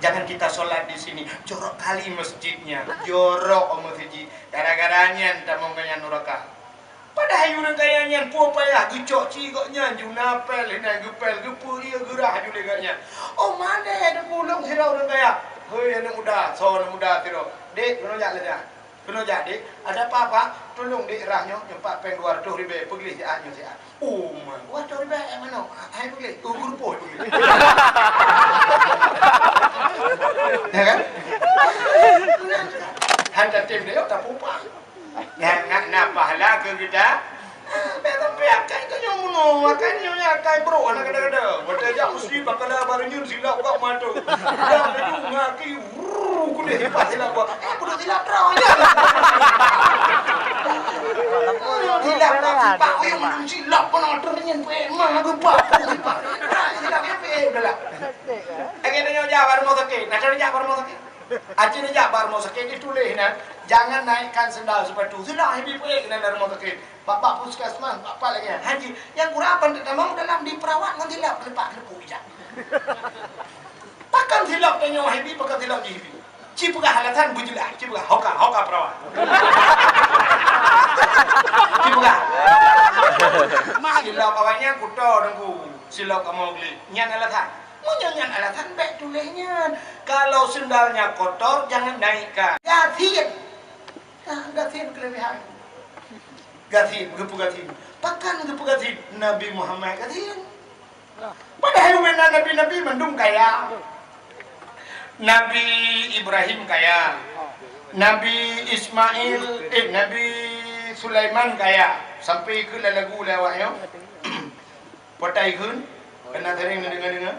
jangan kita sholat di sini. Jorok kali masjidnya. Jorok masjid. Gara-gara nyan tamong keu nyan nuraka. Padahai ureuëng kaya nyan peue payah geucok ci gobnyan ju na pèl, hina geupèl, geupeu ié geurah ju lé gobnyan. Oh, mandé teupulông sidroe ureuëng kaya. Hei, aneuëk muda, soe aneuëk muda sidroe. Dek, keunoe jak lé nyan. Keunoe jak, Dek. Ada apa, Pak? Tulông Dek rah nyoe, nyoe Pak, péng dua ratus ribèe, peugleh siat nyoe siat. Oh, ma, dua ratus ribèe, eh, manok. Hai peugleh, uh, geurupoh peugleh. Ya kan? Han tatem deh, tapupah. Nyan na, na pahala keu geuta. Ah, bèk sampai akai tanyoe meunoe, akai nyoe nyan akai brôk hana gada-gada. Watèe jak meuseujid bak kala barô nyan silap bak mata. Jak laju ngaki, wrrr, kudeh sipah silap bak. Eh, peuduek silap droe nyan. Silap bak sipah, uyueng meunan silap keunoe teunyan peuék ma geupak peuék sipah. Nah, silap nyan peuék udahlah. Akhé tanyoe jak bak rumoh sakét, na keuneuk jak bak rumoh sakét. Aci neujak bak rumoh sakét, dituléh na, "Jangan naikkan sendal sepatu." Silap hibi peuék keunan lam rumoh sakét. Bak-bak puskesmas, bak pat lagèe nyan. Haji, nyang kurang pandai tamong dalam diperawat ngon silap, keulepak keuleupuk ijak. Pakon silap tanyoe hibi, pakon silap jih hibi. Ci peugah alasan beujeulaih, ci peugah, "Hoka, hoka perawat." Ci peugah. Silap awaknyan kuto teungku, silap kamoe gleh. Nyan alasan. Meunyoe nyan alasan, bèk tuléh nyan. Kalau sendalnya kotor, jangan naikkan. Gasien. Nah, gasien keulebihan. Gasien, geupeugasien. Pakon geupeugasien? Nabi Muhammad gasien. Padahai ubé na nabi-nabi mandum kaya. Nabi Ibrahim kaya, Nabi Ismail, eh, Nabi Sulaiman kaya, sampai keu lagu lewat nyoe. Potai kheun, kena sering neudeunga-deunga.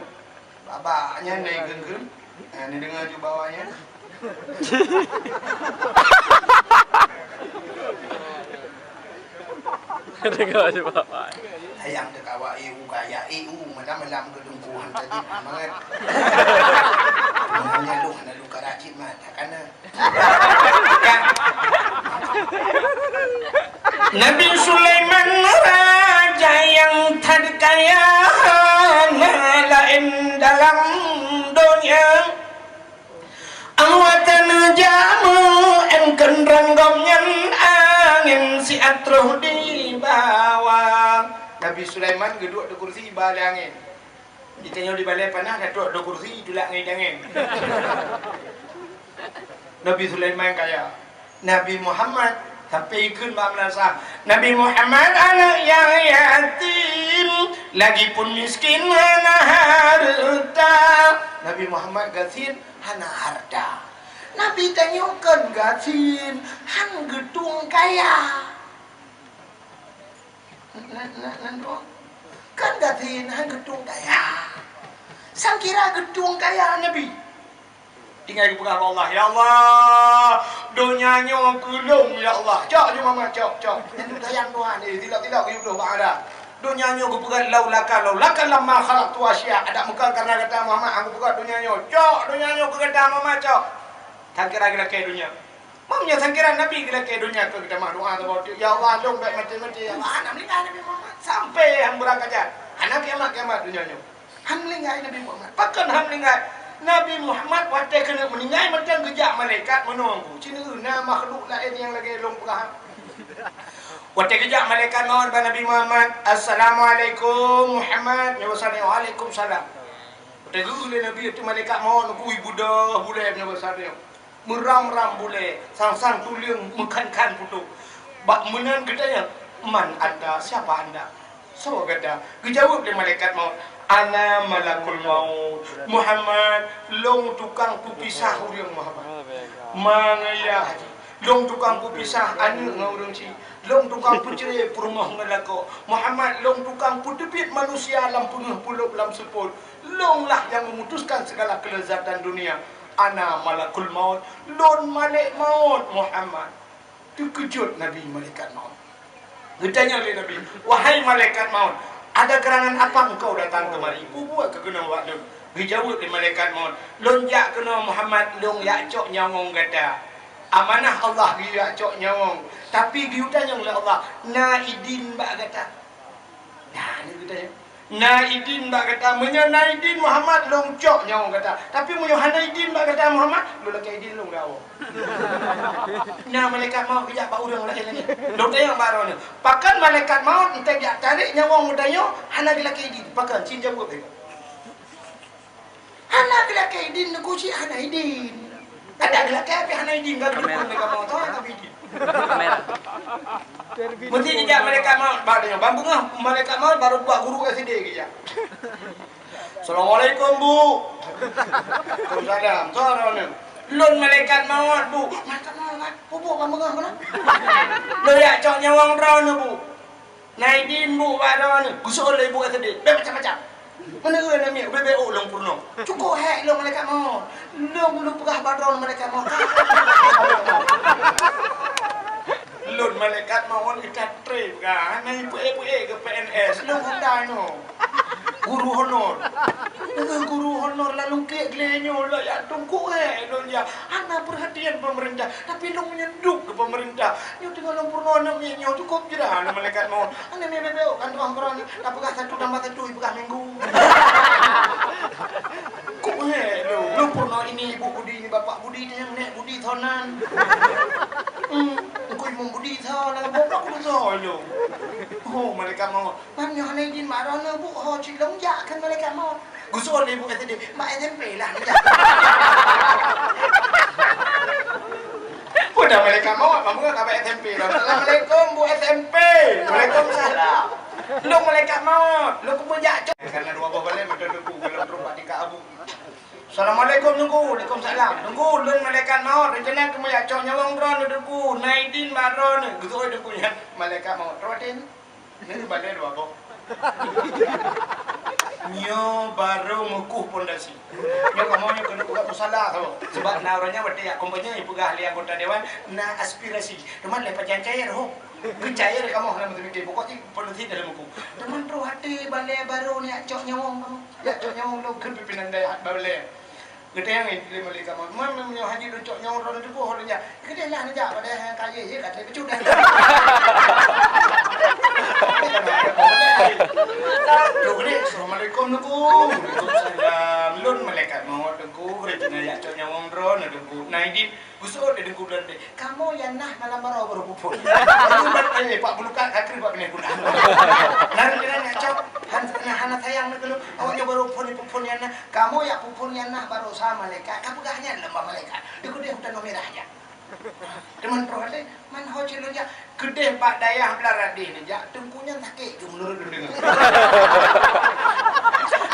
Bak-bak nyan dai kheun-kheun. Ha, neudeunga ju bawah nyan. Deunga ju bawah. Ayang teukawa iu kaya iu malam-malam ke dengkuhan tadi mangat. Hanya lu hana lu karacit mata kana. Nabi Sulaiman raja nyang that kaya, hana laén dalam donya. Awak taneujamu enkeuntran gobnyan angén siat troh di bawah. Nabi Sulaiman geuduek di kursi ba lé angén. Di tanyoe di balée panas, na trok di kursi, tulak ngon angén. Nabi Sulaiman kaya. Nabi Muhammad sampai ikheun bak meunasah. Nabi Muhammad aneuk nyang yatim, lagipun miskin hana hareuta. Nabi Muhammad gasien hana hareuta. Nabi tanyoe kon gasien, han geutueng kaya. Nan, nan, nan dua. Kan gasien han geutueng kaya. Sangkira geutueng kaya Nabi. Tinggai geupeugah bak Allah, "Ya Allah, donya nyoe keu lôn, ya Allah." Cok ju mama, cok, cok. Nyan sayang Tuhan, eh, tilok-tilok geuyue bak Allah. Donya nyoe geupeugah laulaka, laulaka lamma khalaqtu asya. Adak muka karena gata Muhammad, aku peugah donya nyoe. Cok, donya nyoe keu gata Muhammad, cok. Sangkira geulakée donya. Meunyoe sangkira Nabi geulakée donya keu geutamah doa saboh teuk, "Ya Allah, lôn bèk maté-maté, ya Allah." Hana meuninggai Nabi Muhammad sampai han beurangkat jak. Hana kiamat-kiamat donya nyoe. Han meuninggai Nabi Muhammad. Pakon han meuninggai? Nabi Muhammad watèe keuneuk meuninggai mantong geujak malaikat meunoe. Ci neueu na makhluk laén nyang lagèe lôn peugah. Watèe geujak malaikat maut bak Nabi Muhammad, "Assalamualaikum Muhammad." Nyoe basa nyoe, "Waalaikumsalam." Watèe geueu lé Nabi, watèe malaikat maut, neukui beudôh bulèe nyoe basa nyoe. Meuram-ram bulèe, sang-sang tuleueng meukhan-khan putôh. Bak meunan geutanyong, "Man anta? Siapa anda? Soe gata?" Geujaweueb lé malaikat maut, "Ana malakul maut. Muhammad, lôn tukang peupisah ureueng, Muhammad. Ma ngon yah, lôn tukang peupisah aneuk ngon ureueng chik. Lôn tukang peucré peurumoh ngon lakoe. Muhammad, lôn tukang peuteubiet manusia lam peungeuh pulop lam seupôt. Lôn lah nyang meumutuskan segala kelezatan dunia." "Ana malakul maut, lôn malèk maut, Muhammad." Teukeujot Nabi malaikat maut. Geutanyong lé Nabi, "Wahai malaikat maut, ada gerangan apa engkau datang kemari? Peue buet keuh keunoe bak lôn?" Geujaweueb lé malaikat maut, "Lôn jak keunoe Muhammad, lôn jak cok nyawöng gata. Amanah Allah geuyue jak cok nyawöng, tapi geuyue tanyong lé Allah, na idin bak gata?" Nah, ni geutanyoe. Na idin bak gata, meunyoe na idin Muhammad, lôn cok nyawöng gata. Tapi meunyoe hana idin bak gata Muhammad, lôn lakèe idin lôn gawoe. Na malaikat maut geujak bak ureueng laén lagèe nyan. Lôn tanyong bak droeneuh, pakon malaikat maut enteuk jak tarek nyawöng geutanyoe hana geulakèe idin? Pakon? Cit jaweueb lé. Hana geulakèe idin, neugok cit hana idin. Adak geulakèe tapi hana idin, ka geupeubuet malaikat maut, toh, tapi idin. Kamera. Meusti jijak malaikat maut, bak tanyoe. Ban beungoh malaikat maut baru buat guru S D geujak. "Assalamualaikum, Bu." "Waalaikumsalam." "Soe droeneuh?" "Lôn malaikat maut, Bu." "Malaikat maut, kan? Peue buet ban beungoh keunoe?" "Lôn jak cok nyawöng droeneuh, Bu." "Na idin, Bu, bak droeneuh?" Geuseuôt lé ibu S D. "Bèk macam-macam. Meuneueu na miet, bèk-bèk ôk lôn peurunoe." "Cukôp hék lôn malaikat maut. Lôn, lôn peugah bak droeneuh malaikat maut." "Lôn malaikat maut, ita trép ka. Hana ipeuék-peuék keu P N S. Lôn Honda nyoe. Guru honor. Deungon guru honor lalu klik glé nyoe, lôn jak teungku hék lôn jak. Hana peurhatian pemerintah. Tapi lôn meunyeudok keu pemerintah. Nyoe teungoh lôn peurunoe aneuk miet nyoe, cukôp jira lôn malaikat maut. Aneuk miet bèk-bèk ôk kan droe-droe nyoe. Tapeugah satu tambah satu, ipeugah minggu." "Kok hék lôn? Lôn peurunoe ini ibu Budi, ini bapak Budi, tanyong nèk Budi soe nan. Hmm, Teungku Imum Budi soe nan, bapak Budi soe lôn." "Oh, malaikat maut." "Ban nyoe hana idin bak droeneuh, Bu, ho cit lôn jak kheun malaikat maut." Geuseuôt lé ibu S D, "Bak S M P lah neujak." Udah malaikat maut, ban beungoh ka bak S M P lah. "Assalamualaikum, Bu S M P." "Waalaikumsalam." "Lôn malaikat maut, lôn keumeujak cok." Karena dua boh balèe mantong teungku, kalau trok bak tingkat abu. "Assalamualaikum, Teungku." "Waalaikumsalam." "Teungku, lôn malaikat maut, rencana keumeung jak cok nyawöng droeneuh, Teungku. Na idin bak droeneuh." Geuseuôt Teungku nyan, "Malaikat maut, roh até nyoe?" Nyoe balèe dua boh. Nyoe barô meukoh pondasi. Nyoe kamoe nyoe keuneuk buka musala saboh. Sabab na ureueng nyan watèe jak kampanye, jipeugah lé anggota dewan, na aspirasi. Teuma lé pajan cair, ho. Geucair kamoe hana meuteumikir. Pokok jih pondasi dalam meukoh. Teuma troh até balèe barô nyoe jak cok nyawöng kamoe. Jak cok nyawöng lôn kheun pimpinan dayah balèe. Geutanyong lé malaikat maut, "Man, man, meunyoe hana lôn cok nyawöng droeneuh, Teungku, ho lôn jak?" "Keudeh lah neujak, padahai nyang kayèe, ka trép bacut dah." Lôn keudeh, "Assalamualaikum, Teungku." "Waalaikumsalam. Lôn malaikat maut, Teungku. Rencana jak cok nyawöng droeneuh, Teungku. Na idin?" Geuseuôt lé Teungku Belanda. "Kamoe nyang na malam baroe barô peuphon." Lalu ban, eh, Pak Bulukat ka kreueh bak binéh gula. Nyan kira nyak cok, han-, hana sayang na keunoe. Awak nyoe barô phon, peuphon nyang na. Kamoe jak peuphon nyang na barô sa malaikat. Ka peugah nyan lom bak malaikat. Di keudeh u Tanoh Mirah jak. Teuma troh até, man ho cit lôn jak. Keudeh bak dayah Beularang neujak, Teungku nyan sakét keu meunurot lôn deungö.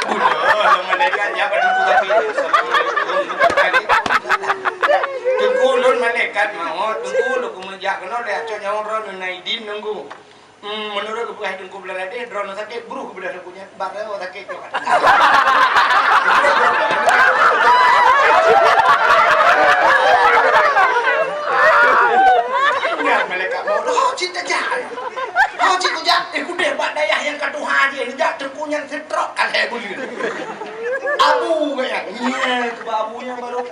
Beutôi, lôn malaikat nyan bak Teungku sakét. Assalamualaikum. Teungku, lôn malaikat maut, Teungku, lôn keumeung jak keunoe lé cok nyawöng droeneuh na idin, Teungku. Hmm, meunurot geupeugah Teungku Beularang, droeneuh sakét, brôh geubeudôh Teungku nyan. Barô sakét nyoe. Nyan malaikat maut, "Ho cit tajak. Ho cit kujak, eh, keudeh bak dayah nyang ka tuha jih, jak Teungku nyan seutrok ka lhèe buleuen." Abu gaya, nyan keu abu nyan barô.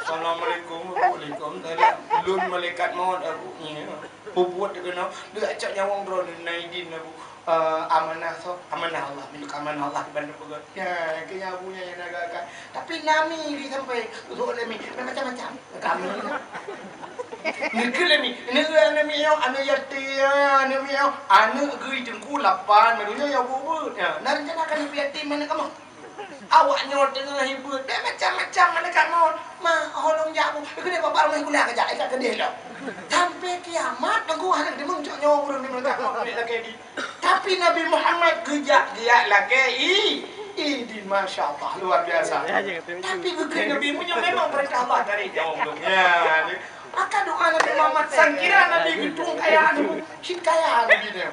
"Assalamualaikum." "Waalaikumsalam." "Lôn malaikat maut, Abu." Nyan. Peubuet keunoe, lheueh cok nyawöng droeneuh na idin, Abu. Eh, amanah soe? Amanah Allah, milék amanah Allah di bandum peugöt. Ya, keu nyan Abu nyan nyang na geuangkat. Tapi na mi di sampai, zoh lé mi, na macam-macam. Kami. Neukheun lé mi, neukheun aneuk mi nyoe, aneuk yatim, aneuk mi nyoe, aneuk geuh Teungku lapan, meunyoe ya bu-, bu-, ya. Na rencana keu aneuk yatim aneuk kamoe? Awak nyoe teungoh hibuet, bèk macam-macam malaikat maut. "Ma, ho lôn jak bu." "Eh, keudeh bak rumoh sikula kajak, eh, ka keudeh lom." Sampai kiamat, Teungku hana teumeung cok nyoe ureueng di malaikat maut, di lakèe di. Tapi Nabi Muhammad geujak, geujak lakèe i, idin, masya Allah, luar biasa. Tapi geukheun Nabi, meunyoe memang peurintah Allah dari jauh. Ya, ni. Maka doa Nabi Muhammad, sangkira Nabi geutueng kaya Nabi, cit kaya Nabi nyoe.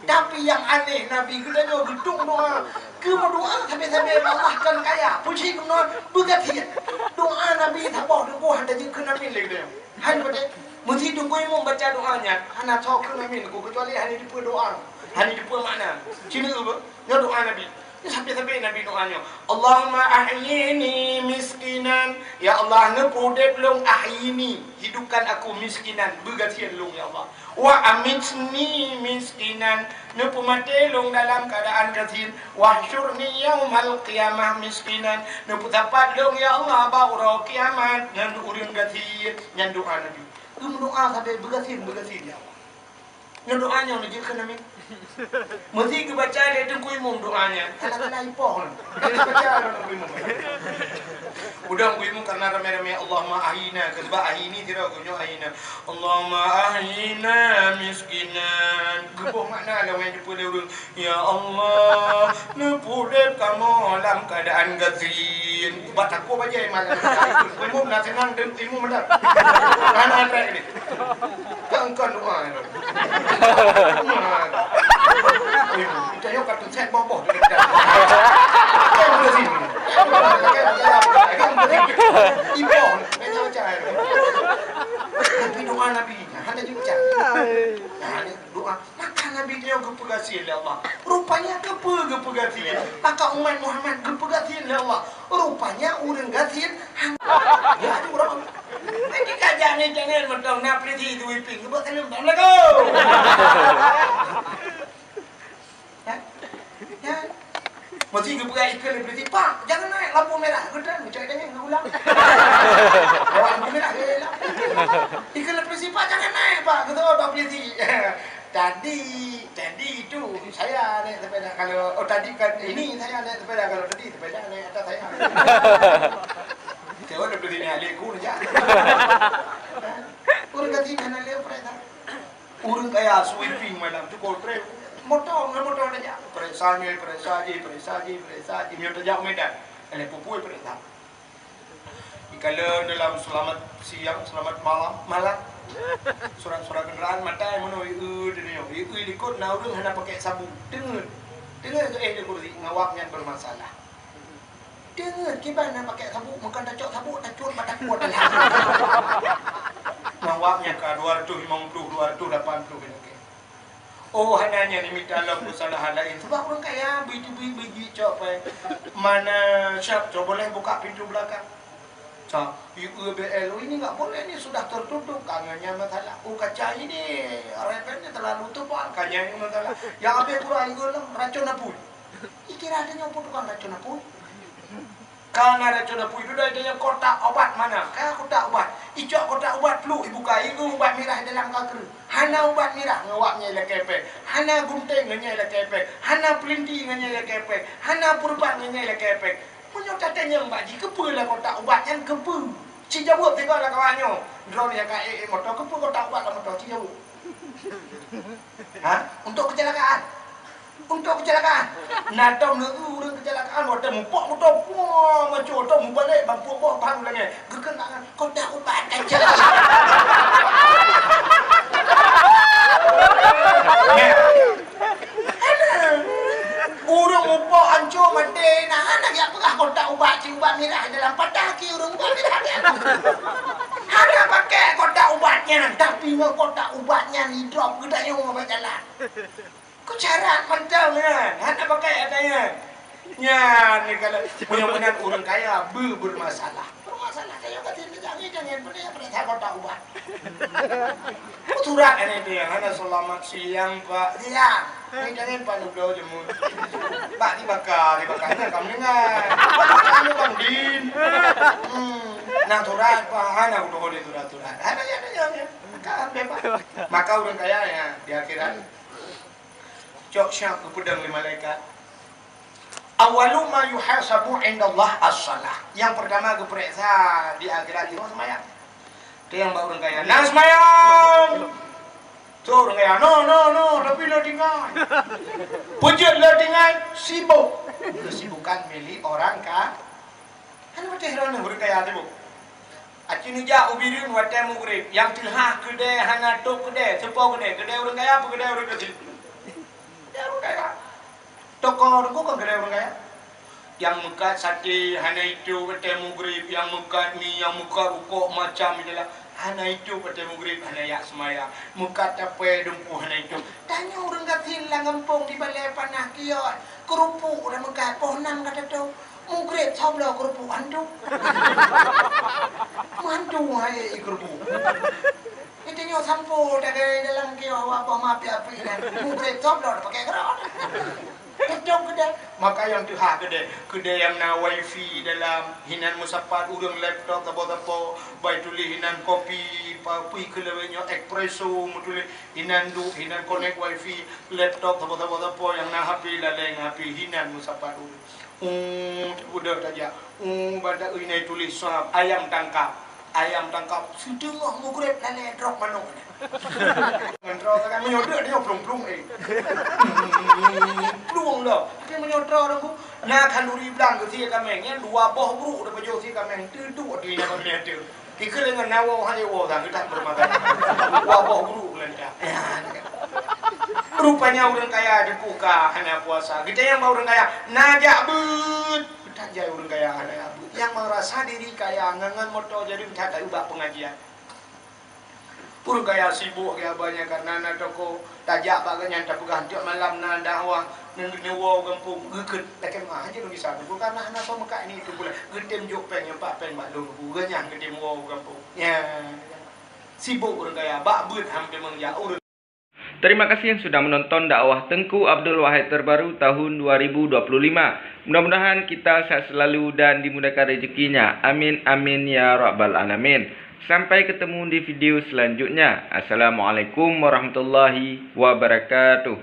Tapi nyang aneh, Nabi geutanyoe geutueng doa. Keu meudoa sabe-sabe bak Allah kon kaya. Puji keunoe beugasien. Doa Nabi saboh teungku hana jeuet keu Nabi lé geutanyoe. Hai beutôi. Meuseuti teungku imum baca doa nyan, hana soe keu Nabi teungku, keucuali hana jipeu doa, hana jipeu makna. Ci neu beuh, nyoe doa Nabi. Sabe-sabe Nabi doa nyoe, "Allahumma ahyini miskinan." Ya Allah, neupeuudép lôn, ahyini, hidupkan aku, miskinan, beugasien lôn, ya Allah. "Wa amitni miskinan," neupeumaté lôn dalam keuadaan gasien. "Wahsyurni yaumal qiyamah miskinan," neupeusapat lôn, ya Allah, bak uroe kiamat ngon ureueng gasien. Nyan doa Nabi. Geumeudoa sabe beugasien, beugasien, ya Allah. Nyoe doa nyoe neujeuet keu Nabi. Meuseuti geubaca lé teungku imum doa nyan, salah-salah ipoh nyan. Baca lé teungku imum. Udang teungku imum karena ramé-ramé, "Allahumma ahyina," keusabab ahyini sidroe, geunyoe ahyina. "Allahumma ahyina miskinan." Geuboh makna lom nyang jipeu lé ureueng. Ya Allah, neupeuudép kamoe lam keuadaan gasien. Bak takue bajèe malam. Imum na seunang, dan imum mantap. Hana trek ni. Kan, kan doa ni. Imum, kita yuk kartu set boboh tu kita. Kan boleh sini. Kan boleh sini. Iboh, macam-macam. Tapi doa Nabi, hana jeuet. Nah, ni doa. Maka Nabi nyoe geupeugasien lé Allah. Rupanya keupeue geupeugasien? Maka umat Muhammad geupeugasien lé Allah. Rupanya ureueng gasien han-, ya, tu ureueng. Nanti kajak ni jangan mantong na peliti tu iping. Geubeuet saleuem, "Assalamualaikum." Ya? Ya? Meuseuti geupeugah ikheun lé polisi, "Pak, jangan naik lampu merah." Geutrön, geucok tanyoe, geugulang. Awak lampu merah, geugulang. Ikheun lé polisi, "Pak, jangan naik, Pak." Geutrön bak polisi. "Tadi, tadi itu saya naik sepeda, kalau, oh, tadi kan ini saya naik sepeda, kalau tadi sepeda naik atas saya." Tengok lé polisi ni, ahli ku ni, jak. Ureueng gasien hana lé perintah. Ureueng kaya sweeping malam tu, ko trép moto, ngon moto tajak. Peuriksa nyoe, peuriksa jih, peuriksa jih, peuriksa jih. Nyoe tajak u Medan. Lé pupui peuriksa. Kalau dalam selamat siang, selamat malam, malam. Surat-surat kenderaan matai meunoe, ieu, ieu, ieu, ieu, likot na ureueng hana pakai sabuk. Teungeut. Teungeut geuéh di kursi, ngawak nyan bermasalah. Teungeut kiban na pakai sabuk, meukan tacok sabuk, tacut bak takot. Ngawak nyan ka dua ratus lima puluh, dua ratus lapan puluh kilo. Oh, hana nyan imita lom kesalahan lain. Sebab ureueng kaya, biji-biji cok pai. Mana siap, cok boleh buka pintu belakang. Sa, U B L, oh, ini nggak boleh, ini sudah tertutup, kan nyan masalah. Oh, kaca ini, repennya terlalu tebal, kan nyan masalah. Yang habis kurang itu lah, racun apui. Ikira ada nyopo tukang racun apui. Kana racun apui tu dari tanya kotak ubat mana? Ka kotak ubat. Icok kotak ubat, pluk ibuka, ingung ubat mirah dalam ka kreueh. Hana ubat mirah ngawak nyai lakée péng. Hana gunting ngon nyai lakée péng. Hana peulinti ngon nyai lakée péng. Hana purbat ngon nyai lakée péng. Meunyoe tatanyong bak jih, keupeue lah kotak ubat nyan, keupeue? Ci jaweueb tiga lah kawan nyoe. Droeneuh nyang ka ék-ék moto, keupeue kotak ubat lam moto? Ci jaweueb. Ha? Untuk kecelakaan. Untuk kecelakaan. Na tom neu ureueng kecelakaan, watée mupok moto, puang, maco tom mubalek, bang puang boh paham lagée. Geukeun tangan, kotak ubat kaca. Ureueng mupok anco maté, na hana jak peugah kotak ubat, ci ubat mirah dalam patah ki ureueng ubat mirah. Hana pakai kotak ubat nyan, tapi ngon kotak ubat nyan idrop geutanyoe bak jalan. Ku cara mantong nyan, hana pakai ata nyan. Nyan ni kalau beuna-beuna ureueng kaya be bermasalah. Bermasalah kaya kata ni jangan jangan benda yang pernah saya kotak ubat. Surat ini tu yang hana selamat siang Pak. Siang. Ni jangan Pak Nublo jemu. Pak dibakar, dibakar ni kamu dengar. Kamu Bang Din. Hmm. Nah surat Pak, hana udah boleh surat-surat. Hana ya, hana ya. Maka bebas. Maka ureueng kaya ya di akhirat. Cok siap geupeudong lé malaikat. Awwalu ma yuhasabu indallah as-shalah. Nyang peurtama geupeuriksa di akhirat nyoe seumayang. Teuh nyang bak ureueng kaya, "Na seumayang!" Cok ureueng kaya, "No, no, no, tapi lé tinggai." Peujeuet lé tinggai, sibuk. Kesibukan milik orang ka-, Hana patéh droeneuh ureueng kaya sibuk. Aci neujak u Bireuen watée mugreb, nyang teuhah keudée hana tôb keudée, seupôt keudée, keudée ureueng kaya apa keudée ureueng gasien? Keudée ureueng kaya. Toko teungku kan keudée ureueng kaya. Nyang meukat saté hana itôb watée mugreb, nyang meukat mi, nyang meukat rukok macam itulah. Hana itôb watée mugreb, hana jak seumayang. Meukat tapée dumpeue hana itôb. Tanyoe ureueng gasien lam gampông di balée panah kios, keurupuk dah meukat poh nam ka tatôb. Mugreb sabloe keurupuk hantu. Meuhantu hai keurupuk. Itu nyoe sampo dah dari dalam kios awak boh mapi-api nyan. Mugreb sabloe dah pakai keurot. Tetap keudeh. Maka nyang teuhah keudeh. Keudeh nyang na wifi dalam, hinan meusapat ureueng laptop sapo-sapo, bai tuléh hinan kopi, pa-, pih keulawet nyoe espresso meutuléh, hinan duek, hinan connect wifi, laptop sapo-sapo-sapo nyang na H P laleng H P hinan meusapat ureueng. Uh, udah tajak. Uh, badak ini tulis sahab ayam tangkap. Ayam tangkap. Siteungoh mugreb lalée drop manok. Ngon droe kan meunyoe deuek dia plung-plung eh. Plung dah. Tapi meunyoe droe dah ku, na khanduri blang geusie kaméng, nyan dua boh bruk dah pajoh sie kaméng. Teuduk di nama dia tu. Dikeue deungon nawoe hai woe sang geutak beureumaga. Dua boh guru geulantak. Rupanya ureueng kaya dibuka hana puasa. Geutanyoe bak ureueng kaya, na jak beuet. Geutanyoe ureueng kaya hana jak beuet. Nyang meurasa diri kaya ngon, ngon moto jadi that ubak pengajian. Ureueng kaya sibuk lagée abah nyan karena na toko. Tajak bak geuhnyan tapeugah tiep malam na dakwah, neu-, neuwoe u gampông, geukheun, lakée meu'ah, hana lôn gisa teungku, karena hana soe meukat ini teungku lé. Geutem jok péng, nyoe pat péng bak lôn teungku, geuhnyan geutem woe u gampông. Nyan. Sibok ureueng kaya, bak beuet han teumang jak ureueng. Terima kasih yang sudah menonton dakwah Tengku Abdul Wahid terbaru tahun dua ribu dua puluh lima. Mudah-mudahan kita sehat selalu dan dimudahkan rezekinya. Amin, amin, ya rabbal alamin. Sampai ketemu di video selanjutnya. Assalamualaikum warahmatullahi wabarakatuh.